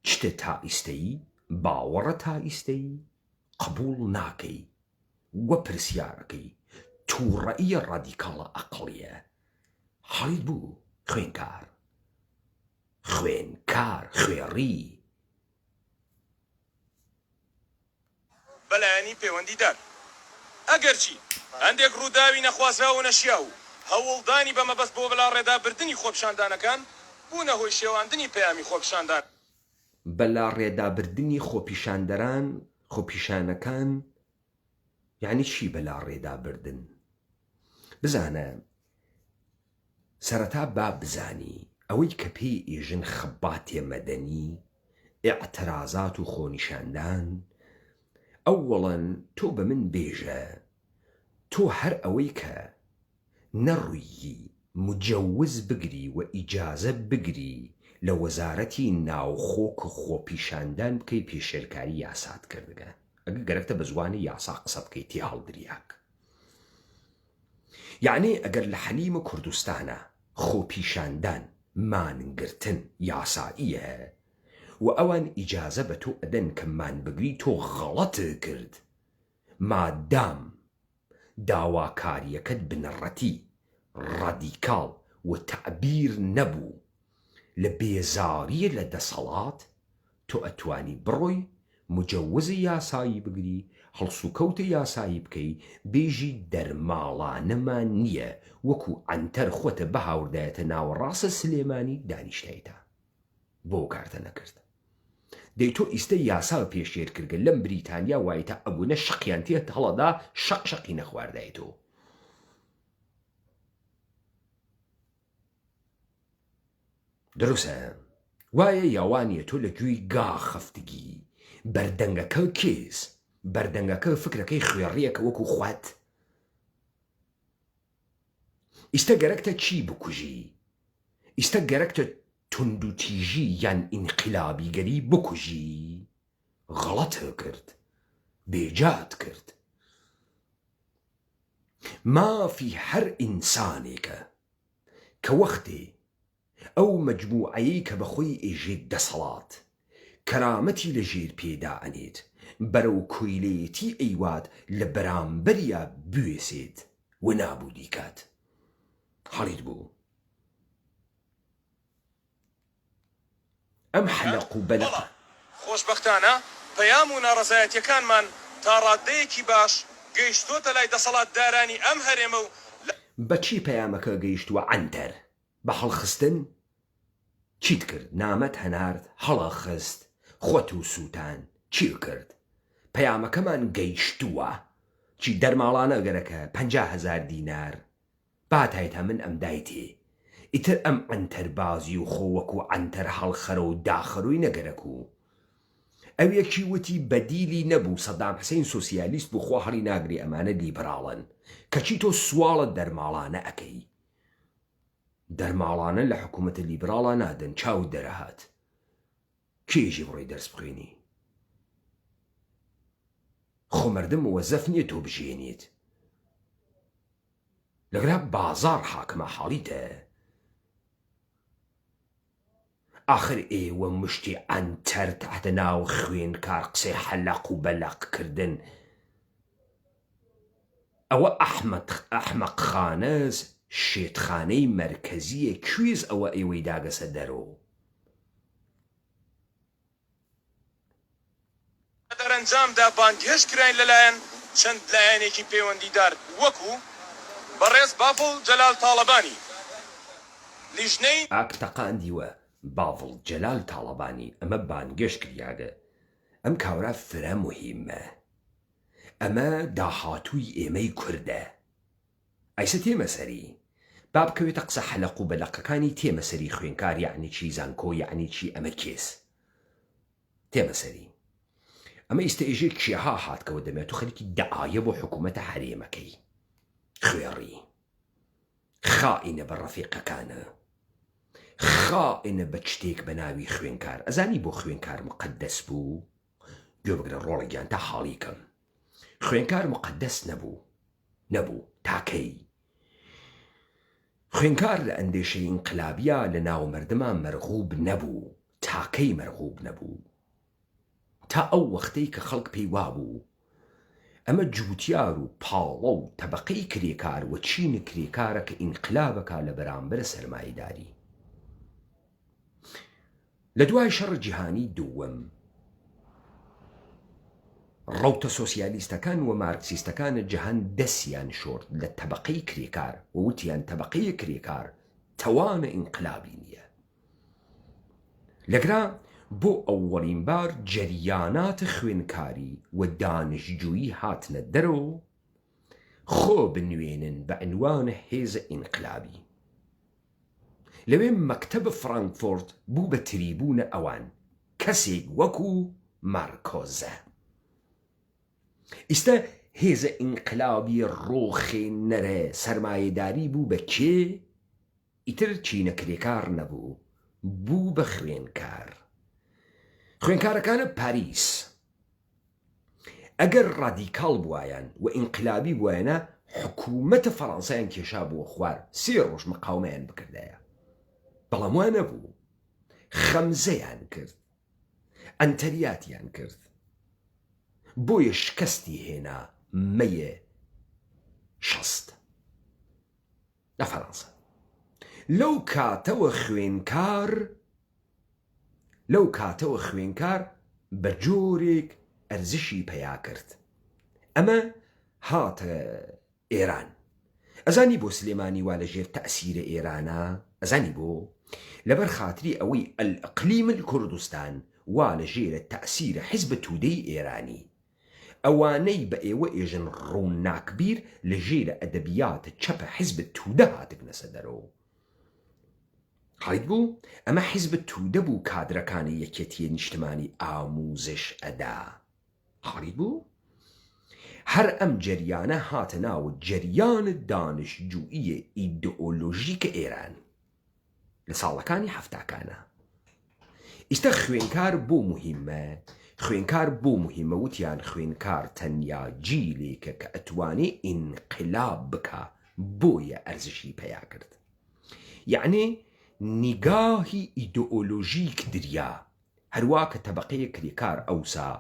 چتە تا ئیستەی باوەڕە تا ئیستەی قبوڵ ناکەی وە پرسیارەکەی توڕەییە ڕادیکاڵە ئەقڵیە حاڵیت بوو خوێنکار خوێنکار خوێڕی. بە لایەنی پەیوەندیدار. ئەگەرچی هەندێک ڕووداوی نەخوازراو و نەشیاو و هەوڵدانی بە مەبەست بۆ بەلاڕێدابردنی خۆپیشاندانەکان بوونە هۆی شێواندنی پەیامی خۆپیشاندان. بەلاڕێدابردنی خۆپیشاندەران، خۆپیشانەکان، یەعنی چی بەلاڕێدابردن؟ بزانە سەرەتا با بزانی ئەوەی کە پێی ئێژن خەباتێ مەدەنی، ئیعترازات و خۆنیشاندان، ئەوەڵەن تۆ بە من بێژە تۆ هەر ئەوەی کە نەڕوویی مجەوز بگری و ئیجازە بگری لە وەزارەتی ناوخۆ کە خۆپیشاندان بکەی پێشێلکاری یاسات کردگە ئەگە گەرەکتە بە زوانی یاسا قسە بکەی تێهەڵدریاگ. یەعنی ئەگەر لە حەلیمە کوردستانا خۆپیشاندان، مانگرتن، یاساییە و ئەوان ئیجازە بە تۆ ئەدەن کە مانبگری تۆ غەڵەتت کرد مادام داواکاریەکەت بنەڕەتی، ڕادیکاڵ و تەعبیر نەبوو لە بێزاریە لە دەسەڵات تۆ ئەتوانی بڕۆی مجەوزی یاسایی بگری هەڵسوکەوتی یاسایی بکەی بێژی دەرماڵانەمان نیە وەکو عەنتەر خۆتە بهاوردایەتە ناوەڕاست سلێمانی دانیشتایتە بۆ کارتە نەکرد دەی تۆ ئیستە یاسا پێشێل کردگە لەم بریتانیا وایتە ئەبونە شەقیان تێ هەڵەدا شەق شەقی نەخواردایتۆ. دروسە وایە یا وانیە تۆ لە گوێی گا خەفتگی بەردەنگەکە کێس بەردەنگەکە فکرەکەی خوێڕیەکە وەکو خوت ئیستە گەرەکتە چی بکوژی ئیستە گەرەکتە توندوتیژی یان ئینقلابیگەری بکوژی غەڵەت کرد. بێجات کرد. مافی هەر ئینسانێکە کە وەختێ ئەو مەجموعەیەی کە بە خۆی ئێژێت دەسەڵات، کەرامەتی لە ژێر پێ دائەنێت، بەرەو کۆیلەیەتی ئەیوات لە بەرامبەریا بوێسێت و نابوودی کات. حاڵیت بوو. ئەم حەلەق و بەلەقە. بەڵام خۆشبەختانە پەیام و ناڕەزایەتیەکانمان تا ڕاددەیەکی باش گەیشتۆتە لای دەسەڵاتدارانی ئەم هەرێمە و لە. بە چی پەیامەکە گەیشتووە عەنتەر؟ بە هەڵخستن؟ چیت کرد نامەت هەنارد هەڵەخست خۆت و سوتان چیت کرد پەیامەکەمان گەیشتووە چی دەرماڵانە گەرەکە 50 هەزار دینار باتایتا من ئەمدایتێ ئیتر ئەم عەنتەر بازی و خۆ وەکو عەنتەر هەڵخەرە و داخەرۆی نەگەرەک و ئەویەکی وتی بەدیلی نەبوو سەدام حسین سۆسیالیست بوو خوا هەڵی ناگرێ ئەمانە لیبراڵن کەچی تۆ سواڵە دەرماڵانە ئەکەی دەرماڵانە لە حکوومەتە لیبراڵا نادەن چاوت دەرەهات کێژی بڕۆی دەرس بخوێنی خۆ مردم موەزەف نییە تۆ بژێنیت لەگرا بازاڕ حاکمە حاڵیتە ئاخر ئێوە مشتی عەنتەر تەحتە ناو خوێنکار قسەی حەلەق و بەلەق کردن ئەوە ئەحمەد ئەحمەق خانەس شێتخانەی مەرکەزیە کوێس ئەوە ئێوەی داگەسە دەرۆ. لە دەرەنجامدا بانگهێشت کراین لەلایەن چەند لایەنێکی پەیوەندیدار وەکو، بەڕێز بافڵ جەلال تاڵەبانی، لیژنەی. ئاک تەقاندیوە باڤڵ جەلال تاڵەبانی ئەمە بانگێشت کریاگە ئەم کاورا فرە موهیمە ئەمە داهاتووی ئێمەی کوردە ئایسە تێمە سەری با بکەوێتە قسە حەلەق و بەلەقەکانی تێمە سەری خوێنکار یەعنی چی زانکۆ یەعنی چی ئەمە کێس تێمە سەری ئەمە ئیستە ئێژێ کێها هاتکەوە دەمێ تو خەریکی دەعایە بۆ حکوومەتە هەرێمەکەی خوێڕی خائینە بە ڕەفیقەکانە خائینە بە شتێک بە ناوی خوێنکار ئەزانی بۆ خوێنکار مقدس بوو گوێ بگرە ڕۆڵە گیان تا حاڵی کەم خوێنکار مقدس نەبوو نەبوو تا کەی خوێنکار لە ئەندێشەی ئینقلابیا لە ناو مەردما مەرغوب نەبوو تا کەی مەرغوب نەبوو تا ئەو وەختەی کە خەڵک پێی وابوو ئەمە جووتیار و پاڵە و تەبەقەی کرێکار و چین کرێکارە کە ئینقلابەکا لە بەرامبەر سەرمایەداری. لە دوای شەڕ جیهانی دووەم ڕەوتە سۆسیالیستەکان و مارکسیستەکان جەهان دەسیان شۆرد لە تەبەقەی کرێکار و وتیان تەبەقەی کرێکار تەوانە ئینقلابی نییە. لەگرا بۆ ئەوەڵین بار جەریانات خوێنکاری و دانشجویی هاتنە دەرەوە و خۆ بنوێنن بە عنوان هێز ئینقلابی. لەوێ مەکتەب فرانکفۆرت بوو بە تریبوونە ئەوان، کەسێک وەکوو مارکۆزە. ئیستە هێزە ئینقلابی ڕووخێنەرە سەرمایەداری بوو بە کێ؟ ئیتر چینە کرێکار نەبوو، بوو بە خوێنکار. خوێنکارەکانە پاریس ئەگەر ڕادیکاڵ بوایان و ئینقلابی بوایەنە حکوومەتە فەڕانسەیان کێشابووە خوار، سێ ڕۆژ مقاومەیان بکردایە. بەڵام وا نەبوو. خەمزەیان کرد. عەنتەریاتیان کرد. بۆیە شکەستی هێنا مەیێ 60. لە فەرەنسا. لەو کاتەوە خوێنکار لەو کاتەوە خوێنکار بە جۆرێک ئەرزشی پەیا کرد. ئەمە هاتە ئێران. ئەزانی بۆ سلێمانی وا لە ژێر تەئسیرە ئێرانە؟ ئەزانی بۆ؟ لەبەر خاتری ئەوەی الاقلیم الکردستان وا لە ژێرە تەئسیرە حزب تودەی ئێرانی. ئەوانەی بە ئێوە ئێژن ڕووناکبیر لە ژێرە ئەدەبیات چەپە حزب تودە هاتگنەسە دەرۆ. حاڵیت بوو؟ ئەمە حزب تودە بوو کادرەکانی یەکێتیە نیشتمانی ئاموزش ئەدا. حاڵیت بوو؟ هەر ئەم جەریانە هاتە ناو جەریان دانشجوویی ئیدئۆلۆژیک ئێران. لە ساڵەکانی حەفتاکانا. ئیستە خوێنکار بۆ موهیمە؟ خوێنکار بۆ موهیمە وتیان خوێنکار تەنیا جیلێکە کە ئەتوانێ ئینقلاب بکا بۆیە ئەرزشی پەیا کرد. یەعنێ نیگاهی ئیدۆئۆلۆژیک دریا هەروا کە تەبەقەێ کرێکار ئەوسا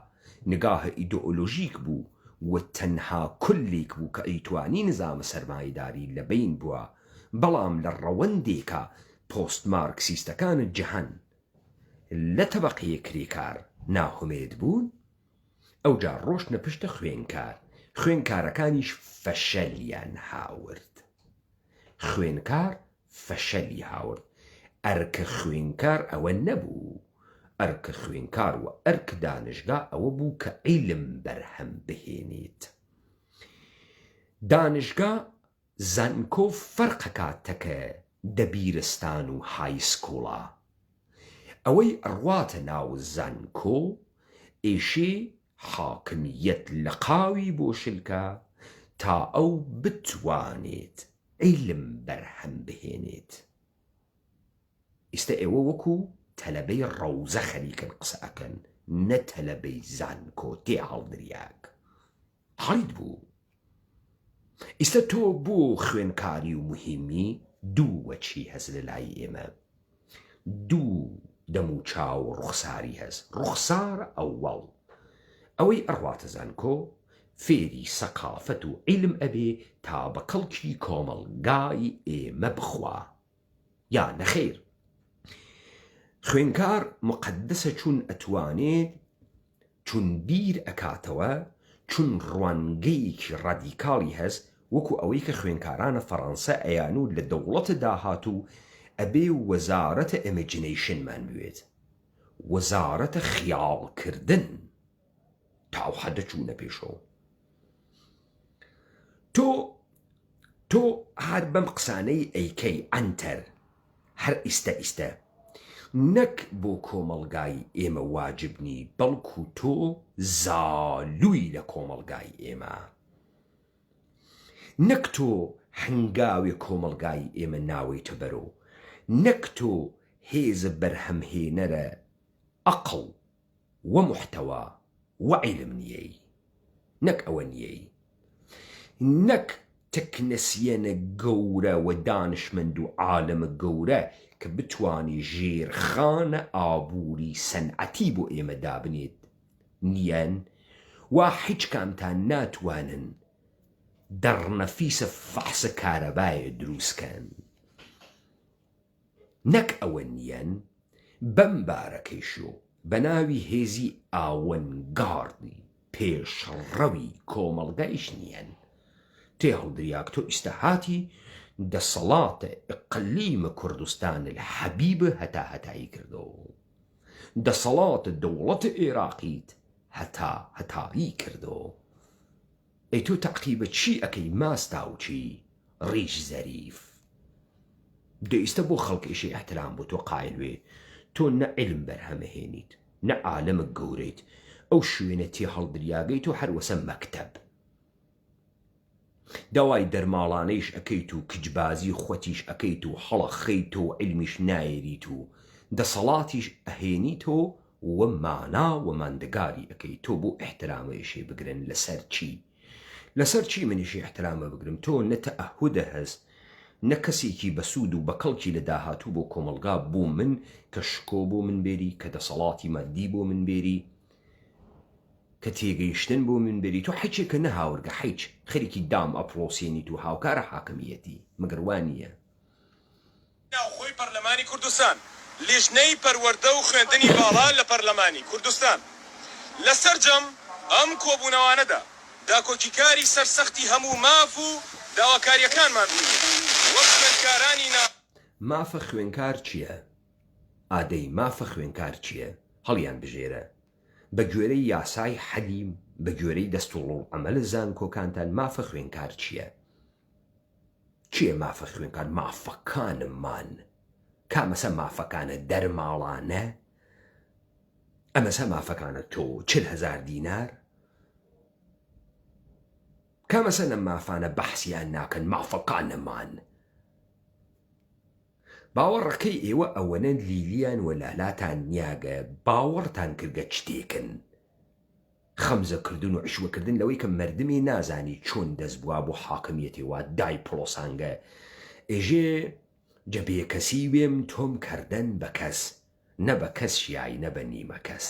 نگاه ئیدۆئۆلۆژیک بوو و تەنها کولێک بوو کە ئەیتوانی نزام سەرمایەداری لە بەین بوا بەڵام لە ڕەوەندێکا پۆست مارکسیستەکان جەهان لە تەبەقەێ کرێکار ناهومێد بوون ئەوجا ڕۆشتنە پشتە خوێنکار خوێنکارەکانیش فەشەلیان هاورد خوێنکار فەشەلی هاورد. ئەرکە خوێنکار ئەوە نەبوو، ئەرکە خوێنکار و ئەرک دانشگا ئەوە بوو کە عیلم بەرهەم بهێنێت. دانشگا زانکۆ فەرقەکا تەکە دەبیرستان و high school ا. ئەوەی ئەڕواتە ناو زانکۆ ئێشێ حاکمیەت لەقاوی بۆ شلکا تا ئەو بتوانێت عیلم بەرهەم بهێنێت. ئیستە ئێوە وەکو تەلەبەی ڕەوزە خەریکن قسە ئەکەن نە تەلەبەی زانکۆ تێ هەڵدریاگ حاڵیت بوو. ئیستە تۆ بۆ خوێنکاری و موهیمی دوو وەجهی هەس لە لای ئێمە دوو دەموچاو و ڕوخساری هەس ڕوخسار ئەوەڵ ئەوەی ئەڕواتە زانکۆ فێری سەقافەت و عیلم ئەبێ تا بە کەڵکی کۆمەڵگای ئێمە بخوا یا نەخەیر خوێنکار موقەدەسە چون ئەتوانێت چون بیر ئەکاتەوە چون ڕوانگەیەکی ڕادیکاڵی هەس وەکو ئەوەی کە خوێنکارانە فەڕانسە ئەیانوت لە دەوڵەتە داهاتوو ئەبێ وەزارەتە imagination مان بوێت وەزارەتە خیاڵ کردن تا ئەو حەدە چوونە پێشەوە تۆ تۆ هەر بەم قسانەی ئەیکەی عەنتەر هەر ئیستە ئیستە نەک بۆ کۆمەڵگای ئێمە واجب نی بەڵکو تۆ زالووی لە کۆمەڵگای ئێمە نەک تۆ هەنگاوێ کۆمەڵگای ئێمە ناوەیتە بەرۆ نەک تۆ هێزە بەرهەمهێنەرە ئەقڵ و محتوا و عیلم نیەی نەک ئەوە نیەی نەک تەکنەسیەنە گەورە و دانشمەند و عالمە گەورە کە بتوانی ژێرخانە ئابووری سەنعەتی بۆ ئێمە دابنێت نیەن وا حیچ کامتان ناتوانن دەڕنەفیسە فەحسە کارەبایە دروست کەن. نەک ئەوە نیەن بەم بارەکەیشۆ بە ناوی هێزی ئاوەنگاردی پێشڕەوی کۆمەڵگایش نیەن. تێهەڵدریاگ تۆ ئیستە هاتی دەسەڵاتە ئقلیم کوردستان الحبیب هەتا هەتایی کردۆ. دەسەڵاتە دەوڵەت ئێراقیت هەتا هەتایی کردۆ. ئەی تۆ تەعقیبە چی ئەکەی ماستاوچی ڕیش زەریف دە ئیستە بۆ خەڵک ئیشێ ئیحترام بۆ تۆ قایل بێ تۆ نە عیلم بەرهەمەهێنیت نە عالەمک گەورەیت ئەو شوێنە تێهەڵدریاگەی تۆ هەر وەسە مەکتەب داوای دەرماڵانەیش ئەکەیت و کچبازی خوەتیش ئەکەیت و هەڵەخەیتۆ و عیلمیش نایەریت و دەسەڵاتیش ئەهێنیتۆ و مانا و ماندگاری ئەکەی تۆ بۆ ئیحترامە ئیشێ بگرن لەسەر چی لەسەر چی من ئیشێ ئیحترامە بگرم تۆ نە تەئەهودە هەس نە کەسێکی بەسوود و بەکەڵکی لە داهاتوو بۆ کۆمەڵگا بۆ من کە شکۆ بۆ من بێری کە دەسەڵاتی مادی بۆ من بێری کە تێگەیشتن بۆ من بێری تۆ حیچێکە نەهاورگە حیچ خەریکی دام ئەپڵۆسێنیت و هاوکارە حاکمیەتی مەگەر وا نییە؟ ناوخۆی پەرلەمانی کوردستان، لیژنەی پەروەردە و خوێندنی باڵا لە پەرلەمانی کوردستان لە سەرجەم ئەم کۆبوونەوانەدا داکۆکیکاری سەرسەختی هەموو ماف و داواکارییەکانمان بووین و وەک خوێندکارانی نا. مافە خوێنکار چیە؟ ئادەی مافە خوێنکار چیە؟ هەڵیان بژێرە بە گوێرەی یاسای حەلی بە گوێرەی دەستوڕوڵعەمەل زانکۆکانتان مافە خوێنکار چیە؟ کێ مافە خوێنکار مافەکانمان کامەسە مافەکانە دەرماڵانە ئەمەسە مافەکانە تۆ 40 هەزار دینار کامەسە لەم مافانە بەحسیان ناکەن مافەکانمان باوەڕەکەی ئێوە ئەوەنە لیلیان و لالاتان نیاگە باوەڕتان کردگە چتێکن. خەمزە کردن و عشوە کردن لەوەی کە مەردمێ نازانی چۆن دەس بوا بۆ حاکمیەتێ وا دای پڵۆسانگە ئێژێ جە بێکەسی وێم تۆم کەردەن بە کەس نە بە کەس شیای نە بە نیمە کەس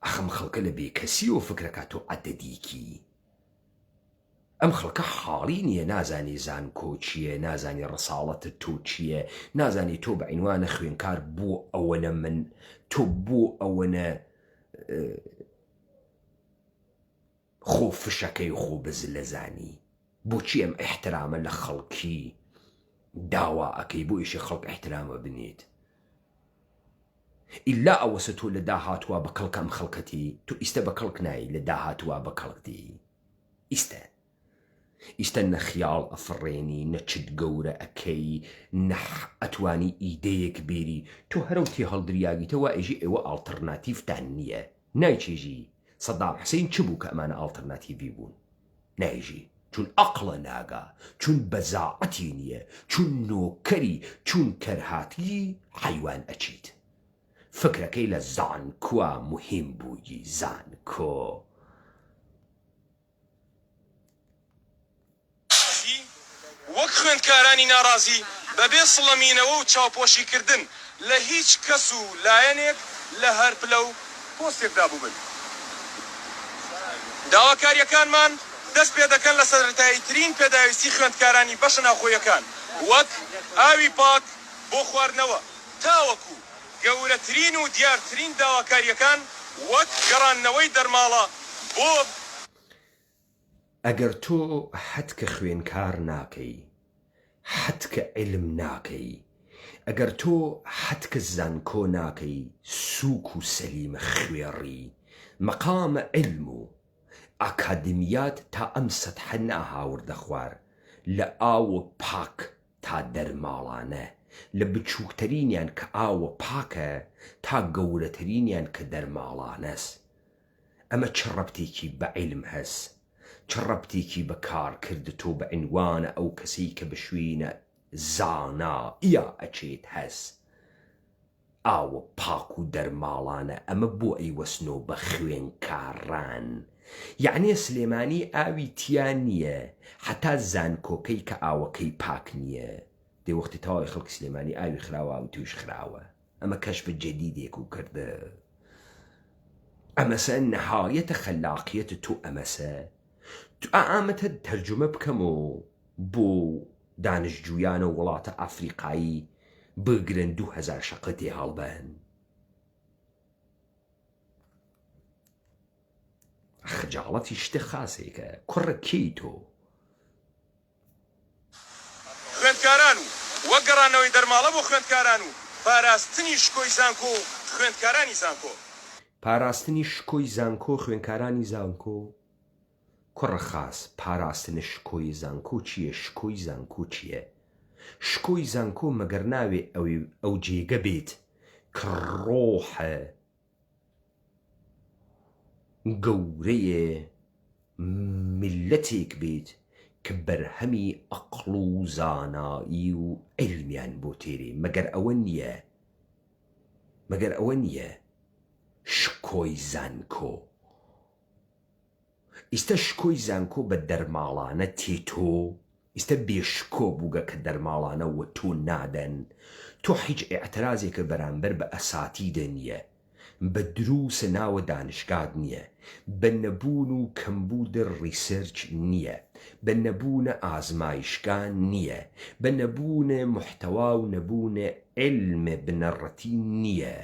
ئەخ ئەم خەڵکە لە بێکەسیەوە فکرەکا تۆ عەدەدیکی ئەم خەڵکە حاڵی نیە نازانێ زانکۆ چیە نازانێ ڕساڵەتت تۆ چیە نازانێ تۆ بە عینوانە خوێنکار بۆ ئەوەنە من تۆ بۆ ئەوەنە خۆ فشەکەی خۆ بزلەزانی بۆچی ئەم ئیحترامە لە خەڵکی داوا ئەکەی بۆ ئیشی خەڵک ئیحترامە بنیت ئیلا ئەوەسە تۆ لە داهاتوا بە کەڵک ئەم خەڵکەتی تۆ ئیستە بە کەڵک نای لە داهاتوا بە کەڵک دی ئیستە ئیستە نە خیاڵ ئەفڕێنی نە چت گەورە ئەکەی نە ئەتوانی ئیدەیەک بێری تۆ هەرەو تێهەڵدریاگیتە وا ئێژی ئێوە ئاڵتڕناتیڤتان نییە نایچێژی سەدام حسین چ بوو کە ئەمانە ئاڵترناتیڤی بوون؟ نایژی چون ئەقڵە ناگا چون بەزاعەتی نیە چون نۆکەری چون کەرهاتگی حەیوان ئەچیت فکرەکەی لە زانکوا موهیم بووگی زانکۆ. سی، وەک خوێندکارانی ناڕازی بەبێ سڵەمینەوە و چاوپۆشیکردن لە هیچ کەس و لایەنێک لە هەر پلە و پۆستێکدا بووبن. داواکارییەکانمان دەست پێدەکەن لە سەرەتاییترین پێداویستی خوێندکارانی بەشە ناوخۆییەکان وەک ئاوی پاک بۆ خواردنەوە تاوەکو گەورەترین و دیارترین داواکارییەکان وەک گەڕاندنەوەی دەرماڵە بۆ ئەگەر تۆ حدکە خوێنکار ناکەی، حدکە عیلم ناکەی، ئەگەر تۆ حدکە زانکۆ ناکەی سوک و سەلیمە خوێڕی، مەقامە عیلم و ئاکادمیات تا ئەم سەتحە ناهاوردە خوار، لە ئاوە پاک تا دەرماڵانە، لە بچوکترینیان کە ئاوە پاکە تا گەورەترینیان کە دەرماڵانەس. ئەمە چ ڕەبتێکی بە عیلم هەس؟ چ ڕەبتێکی بە کارکرد تۆ بە عینوانە ئەو کەسەی کە بە شوینە زانائیا ئەچێت هەس؟ ئاوە پاک و دەرماڵانە ئەمە بۆ ئەیوەسنۆ بە خوێنکاران؟ یەعنێ سلێمانی ئاوی تیا نیە حەتا زانکۆکەی کە ئاوەکەی پاک نیە؟ دێ وەختی تەواوی خەڵکی سلێمانی ئاوی خراوە ئاوی تۆیش خراوە. ئەمە کەشفە جەدیدێک و کردە ئەمەسە نەهایەتە خەلاقیەت تۆ ئەمەسە تو ئامەتە تەرجومە بکەم و بۆ دانشجویانە وڵاتە ئەفریقایی بگرن 2000 شەقە تێ هەڵبەن خجاڵەتی شتە خاسێکە کوڕە کێی تۆ خوێندکاران و وەک گەڕانەوەی دەرماڵە بۆ خوێندکاران و پاراستنی شکۆی زانکۆ و خوێندکارانی زانکۆ. پاراستنی شکۆی زانکۆ خوێنکارانی زانکۆ کوڕە خاس پاراستنە شکۆی زانکۆ چیە شکۆی زانکۆ چیە شکۆی زانکۆ مەگەر ناوێ ئەو جێگە بێت کە ڕۆحە گەورەیێ میللەتێک بیت کە بەرهەمی ئەقڵ و زانایی و عیلمیان بۆ تێرێ مەگەر ئەوە نییە مەگەر ئەوە نییە شکۆی زانکۆ ئیستە شکۆی زانکۆ بە دەرماڵانە تێ تۆ ئیستە بێ شکۆ بووگە کە دەرماڵانە وە تۆ نادەن تۆ حیچ ئیعترازێکە بەرامبەر بە ئەساتیدە نیە بە دروسە ناوە دانشگات نیە بە نەبوون و کەمبوودە research نیە بە نەبوونە ئازمایشگا نیە بە نەبوونە محتوا و نەبوونە عیلم بنەڕەتی نیە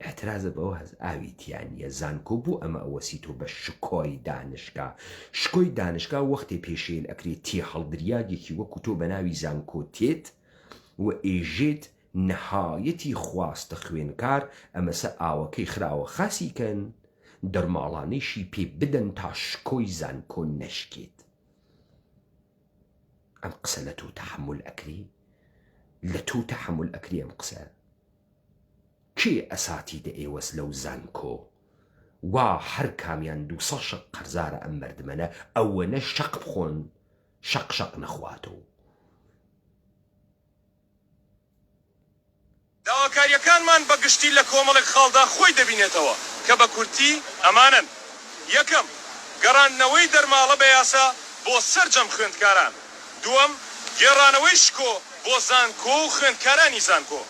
ئیعترازە بەوە هەس ئاوی تیا نیە زانکۆ بۆ ئەمە ئەوەسی تۆ بە شکۆی دانشگا شکۆی دانشگا وەختێ پێشێل ئەکرێ تێهەڵدریاگێکی وەکو تۆ بەناوی زانکۆ تێت و ئێژێت نەهایەتی خواستە خوێنکار ئەمەسە ئاوەکەی خراوە خاسی کەن دەرماڵانەیشی پێ بدەن تا شکۆی زانکۆ نەشکێت ئەم قسە لە تۆ تەحەمول ئەکرێ لە تۆ تەحەمول ئەکرێ ئەم قسە کێ ئەساتیدە ئێوەس لەو زانکۆ وا هەر کامیان دوسەد شەق قەرزارە ئەم مەردمەنە ئەوەنە شەق بخۆن شەق شەق نەخواتۆ. داواکارییەکانمان بە گشتی لە کۆمەڵێک خاڵدا خۆی دەبینێتەوە. کە بە کورتی ئەمانەن، یەکەم، گەڕاندنەوەی دەرماڵە بە یاسا بۆ سەرجەم خوێندکاران. دووەم، گێڕانەوەی شکۆ بۆ زانکۆ و خوێندکارانی زانکۆ.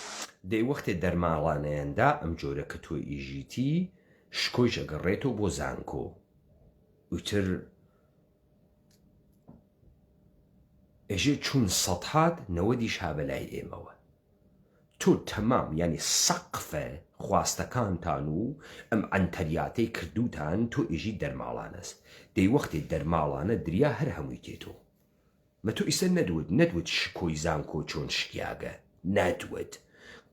دەی وەختێ دەرماڵانەیان دا ئەم جۆرە کە تۆ ئیژیتی شکۆیش ئەگەڕێتەوە بۆ زانکۆ ئیتر ئێژێ چون سەدهات نەوەدیش ها بە لای ئێمەوە. تۆ تەمام یانی سەقفە خواستەکانتان و ئەم عەنتەریاتەی کردووتان تۆ ئێژی دەرماڵانەس دەی وەختێ دەرماڵانە دریا هەر هەمووی تێتۆ مە تۆ ئیسە نەدوت نەدوت شکۆی زانکۆ چۆن شکیاگە نەدوت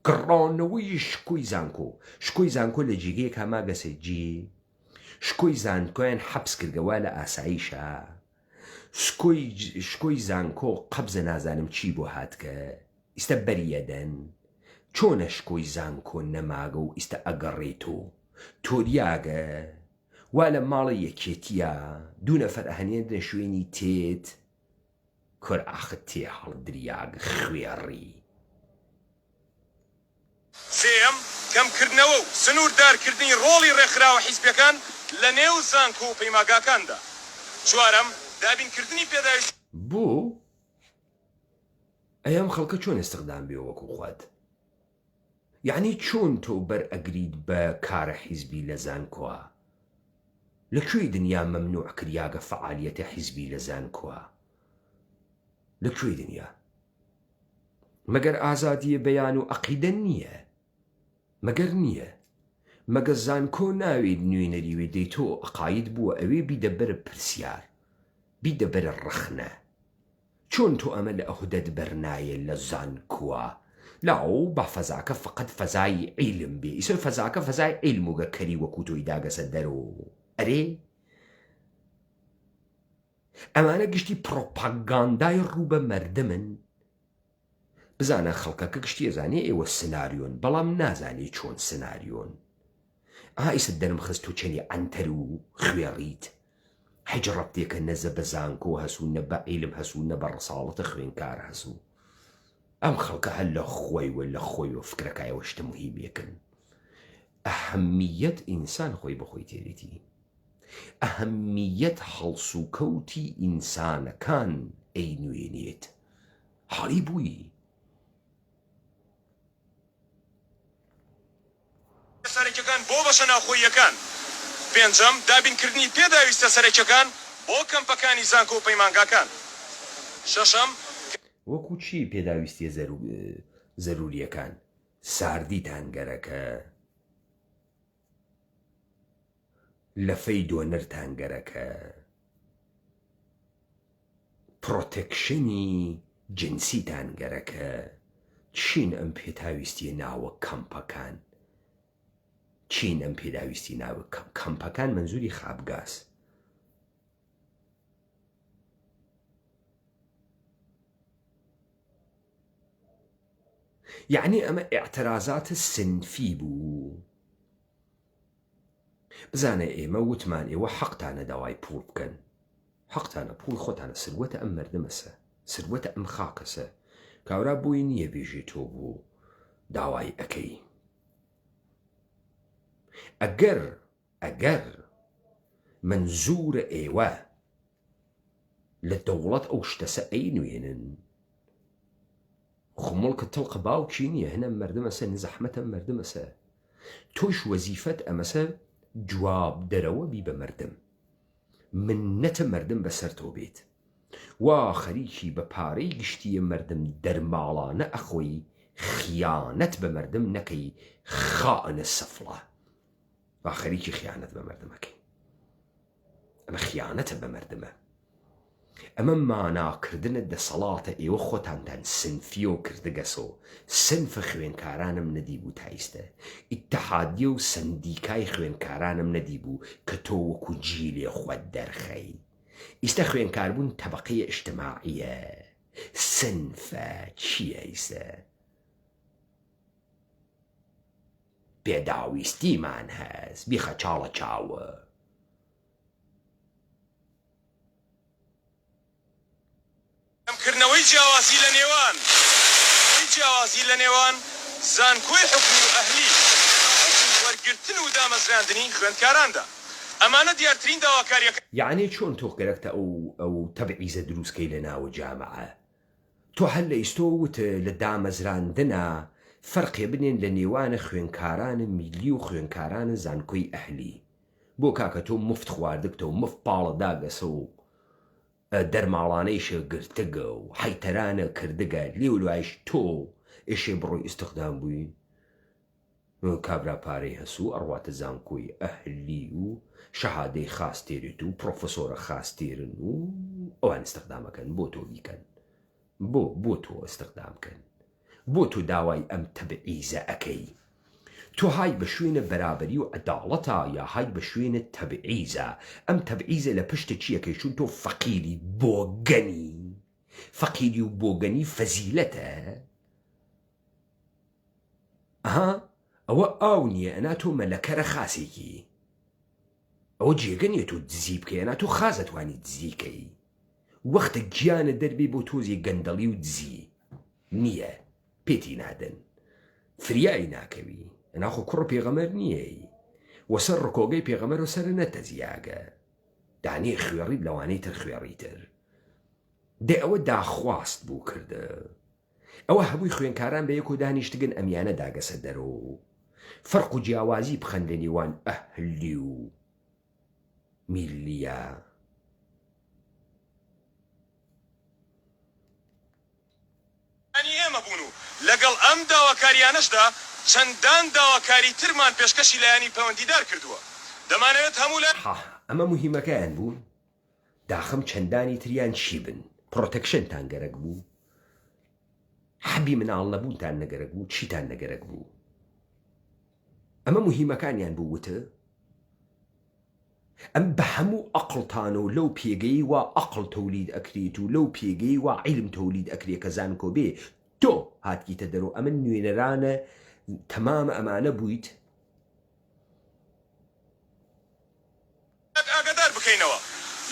گڕانەوەی شکۆی زانکۆ شکۆی زانکۆ لە جێگەیەکا ماگەسە جێ شکۆی زانکۆیان حەبس کردگە وا لە ئاسایشا شکۆی شکۆی زانکۆ قەبزە نازانم چی بۆ هاتگە ئیستە بەری ئەدەن چۆنە شکۆی زانکۆ نەماگە و ئیستە ئەگەڕێتۆ تۆریاگە وا لە ماڵە یەکێتیە دوو نەفەر ئەهەنێنرە شوێنی تێت کور ئاخ تێ هەڵدریاگ خوێڕی. سێیەم، کەمکردنەوە و سنووردارکردنی ڕۆڵی ڕێکخراوە حیزبیەکان لە نێو زانکۆ و پەیماگاکاندا. چوارەم، دابینکردنی پێداویستی. بۆ؟ ئەی ئەم خەڵکە چۆن ئیستخدام بێ وەکو خوت؟ یەعنی چۆن تۆ بەر ئەگریت بە کارە حیزبی لە زانکۆا؟ لە کوێی دنیا مەمنوع کریاگە فەعالیەتە حیزبی لە زانکۆا؟ لە کوێی دنیا؟ مەگەر ئازادیە بەیان و عەقیدە نییە؟ مەگەر نییە؟ مەگە زانکۆ ناوێت نوێنەری وێ دەی تۆ عەقاید بووە ئەوێ بیدە بەرە پرسیار بیدە بەرە ڕەخنە چۆن تۆ ئەمە لە عهدەت بەرنایە لە زانکوە لاو با فەزاکە فقط فەزای عیلم بێ ئیسە فەزاکە فەزای عیلموگە کەری وەکو تۆی داگەسە دەرۆ ئەرێ ئەمانە گشتی پڕۆپاگاندای ڕوو بە مەردمن بزانە خەڵکەکە گشتی ئەزانێ ئێوە سناریۆن بەڵام نازانێ چۆن سناریۆن ئەها ئیسە دەرم خست تۆ چەنی عەنتەر و خوێڕیت حیچ ڕەبتێکە نە زە بە زانکۆ هەس و نە بە عیلم هەس و نە بە ڕساڵەتە خوێنکار هەس و ئەم خەڵکە هەر لە خۆیوە لە خۆیوە فکرەکایەوە شتە مهیمێکن ئەهەمیەت ئینسان خۆی بەخۆی تێریتی ئەهەمیەت هەڵسوکەوتی ئینسانەکان ئەینوێنێت حاڵی بووی. سەرەکیەکان بۆ بەشە ناوخۆییەکان. پێنجەم، دابینکردنی پێداویستە سەرەکیەکان بۆ کەمپەکانی زانکۆ و پەیمانگاکان. شەشەم. وەکو چی پێداویستیە زەروریەکان؟ ساردیتان گەرەکە؟ لەفەی دۆنەرتان گەرەکە؟ پڕۆتێکشنی جنسیتان گەرەکە؟ چین ئەم پێتاویستیە ناوە کەمپەکان؟ چین ئەم پێداویستی ناوە کەمپەکان مەنزوری خابگاس. یەعنی ئەمە ئیعترازات سنفی بوو. بزانە ئێمە وتمان ئێوە حەقتانە داوای پوڵ بکەن حەقتانە پوڵی خۆتانە سروەتە ئەم مەردمەسە سروەتە ئەم خاکەسە کاورا بۆی نییە بێژێ تۆ بۆ داوای ئەکەی ئەگەر ئەگەر مەنزورە ئێوە لە دەوڵەت ئەو شتەسە ئەینوێنن خو مڵکە تڵقە باوکی نییە هەنە مەردمەسە نزەحمەتە مەردمەسە تۆش وەزیفەت ئەمەسە جواب دەرەوە بی بە مەردم منەتە مەردم بەسەر تۆ بێت وا خەریکی بە پارەی گشتیە مەردم دەرماڵانە ئەخۆی خیانەت بە مەردم نەکەی خائنە سفڵە وا خەریکی خیانەت بە مەردم ئەکەی ئەمە خیانەتە بە مەردمە ئەمە ماناکردنە دەسەڵاتە ئێوە خۆتانتان سنفیۆ کردگەسۆ سنف خوێنکارانم نەدیبوو تا ئیستە ئیتحادیە و سەندیکای خوێنکارانم نەدیبوو کە تۆ وەکو جیلێ خۆت دەرخەی ئیستە خوێنکاربوون تەبەقەیە ئیجتماعیە سنفە چییە ئیستە پێداویستیمان هەس بیخە چاڵە چاوە. کەمکردنەوەی جیاوازی لە نێوان جیاوازی لە نێوان زانکۆی حکومی و ئەهلی وەرگرتن. وەرگرتن و دامەزراندنی خوێندکاراندا. ئەمانە دیارترین داواکارییەکان. یەعنی چۆن تۆ گەرەکتە ئەو ئەو تەبعیزە دروست کەی لە ناوە جامعە تۆ هەر لە ئیستۆ وت لە دامەزراندنا فەرقێ بنێن لە نێوانە خوێنکارانە میللی و خوێنکارانە زانکۆی ئەهلی بۆ کاکە تۆ مفت خواردگتە و مفت پاڵە داگەسە و دەرماڵانەیشە گرتگە و حەیتەرانە کردگە لێولایش تۆ ئێشێ بڕۆی ئیستخدام بووی کابرا پارەی هەس و ئەڕواتە زانکۆی ئەهلی و شەهادەی خاس تێرێت و پڕۆفسۆرە خاس تێرن و ئەوان ئیستخدامەکەن بۆ تۆ بیکەن بۆ بۆ تۆ ئیستخدام کەن بۆ تۆ داوای ئەم تەبعیزە ئەکەی تۆ های بە شوێنە بەرابەری و عەداڵەتا یا های بە شوێنە تەبعیزە ئەم تەبعیزە لە پشتە چیەکەی چون تۆ فەقیری بۆگەنی فەقیری و بۆگەنی فەزیلەتە ئەها ئەوە ئاو نییە ئەنا تۆ مەلەکەرە خاسێکی ئەوە جێگە نییە تۆ دزی بکەی ئەنا تۆ خاس ئەتوانی دزی کەی وەختە گیانە دەربێ بۆ تۆزی گەندەڵی و دزی نییە پێتی نادەن فریای ناکەوی ئەنا خۆ کوڕ پێغەمەر نییەی وەسەر ڕکۆگەی پێغەمەر و سەرە نەتەزیاگە دانێ خوێڕیت لەوانەی تر خوێڕی تر دێ ئەوە داخواست بوو کردە ئەوە هەمووی خوێنکاران بە یەکۆ دانیشتگن ئەمیانە داگەسە دەرۆ فەرق و جیاوازی بخەن لە نێوان ئەهلی و میللیە. انی ئێمە بوون و لەگەڵ ئەم داواکارییانەشدا چەندان داواکاری ترمان پێشکەشی لایەنی پەیوەندیدار کردووە. دەمانەوێت هەموو لایەک. حا ئەمە موهیمەکەیان بوو داخم چەندانی تریان چی بن protection تان گەرەک بوو حەبی مناڵ نەبوونتان نەگەرەک بوو چیتان نەگەرەک بوو ئەمە موهیمەکانیان بوو وتە ئەم بە هەموو ئەقڵتانە و لەو پێگەی وا ئەقڵ تەولید ئەکریت و لەو پێگەی وا عیلم تەولید ئەکرێ کە زانکۆ بێ تۆ هاتکیتە دەرو ئەمن نوێنەرانە تەمام ئەمانە بوویت ئاگادار بکەینەوە،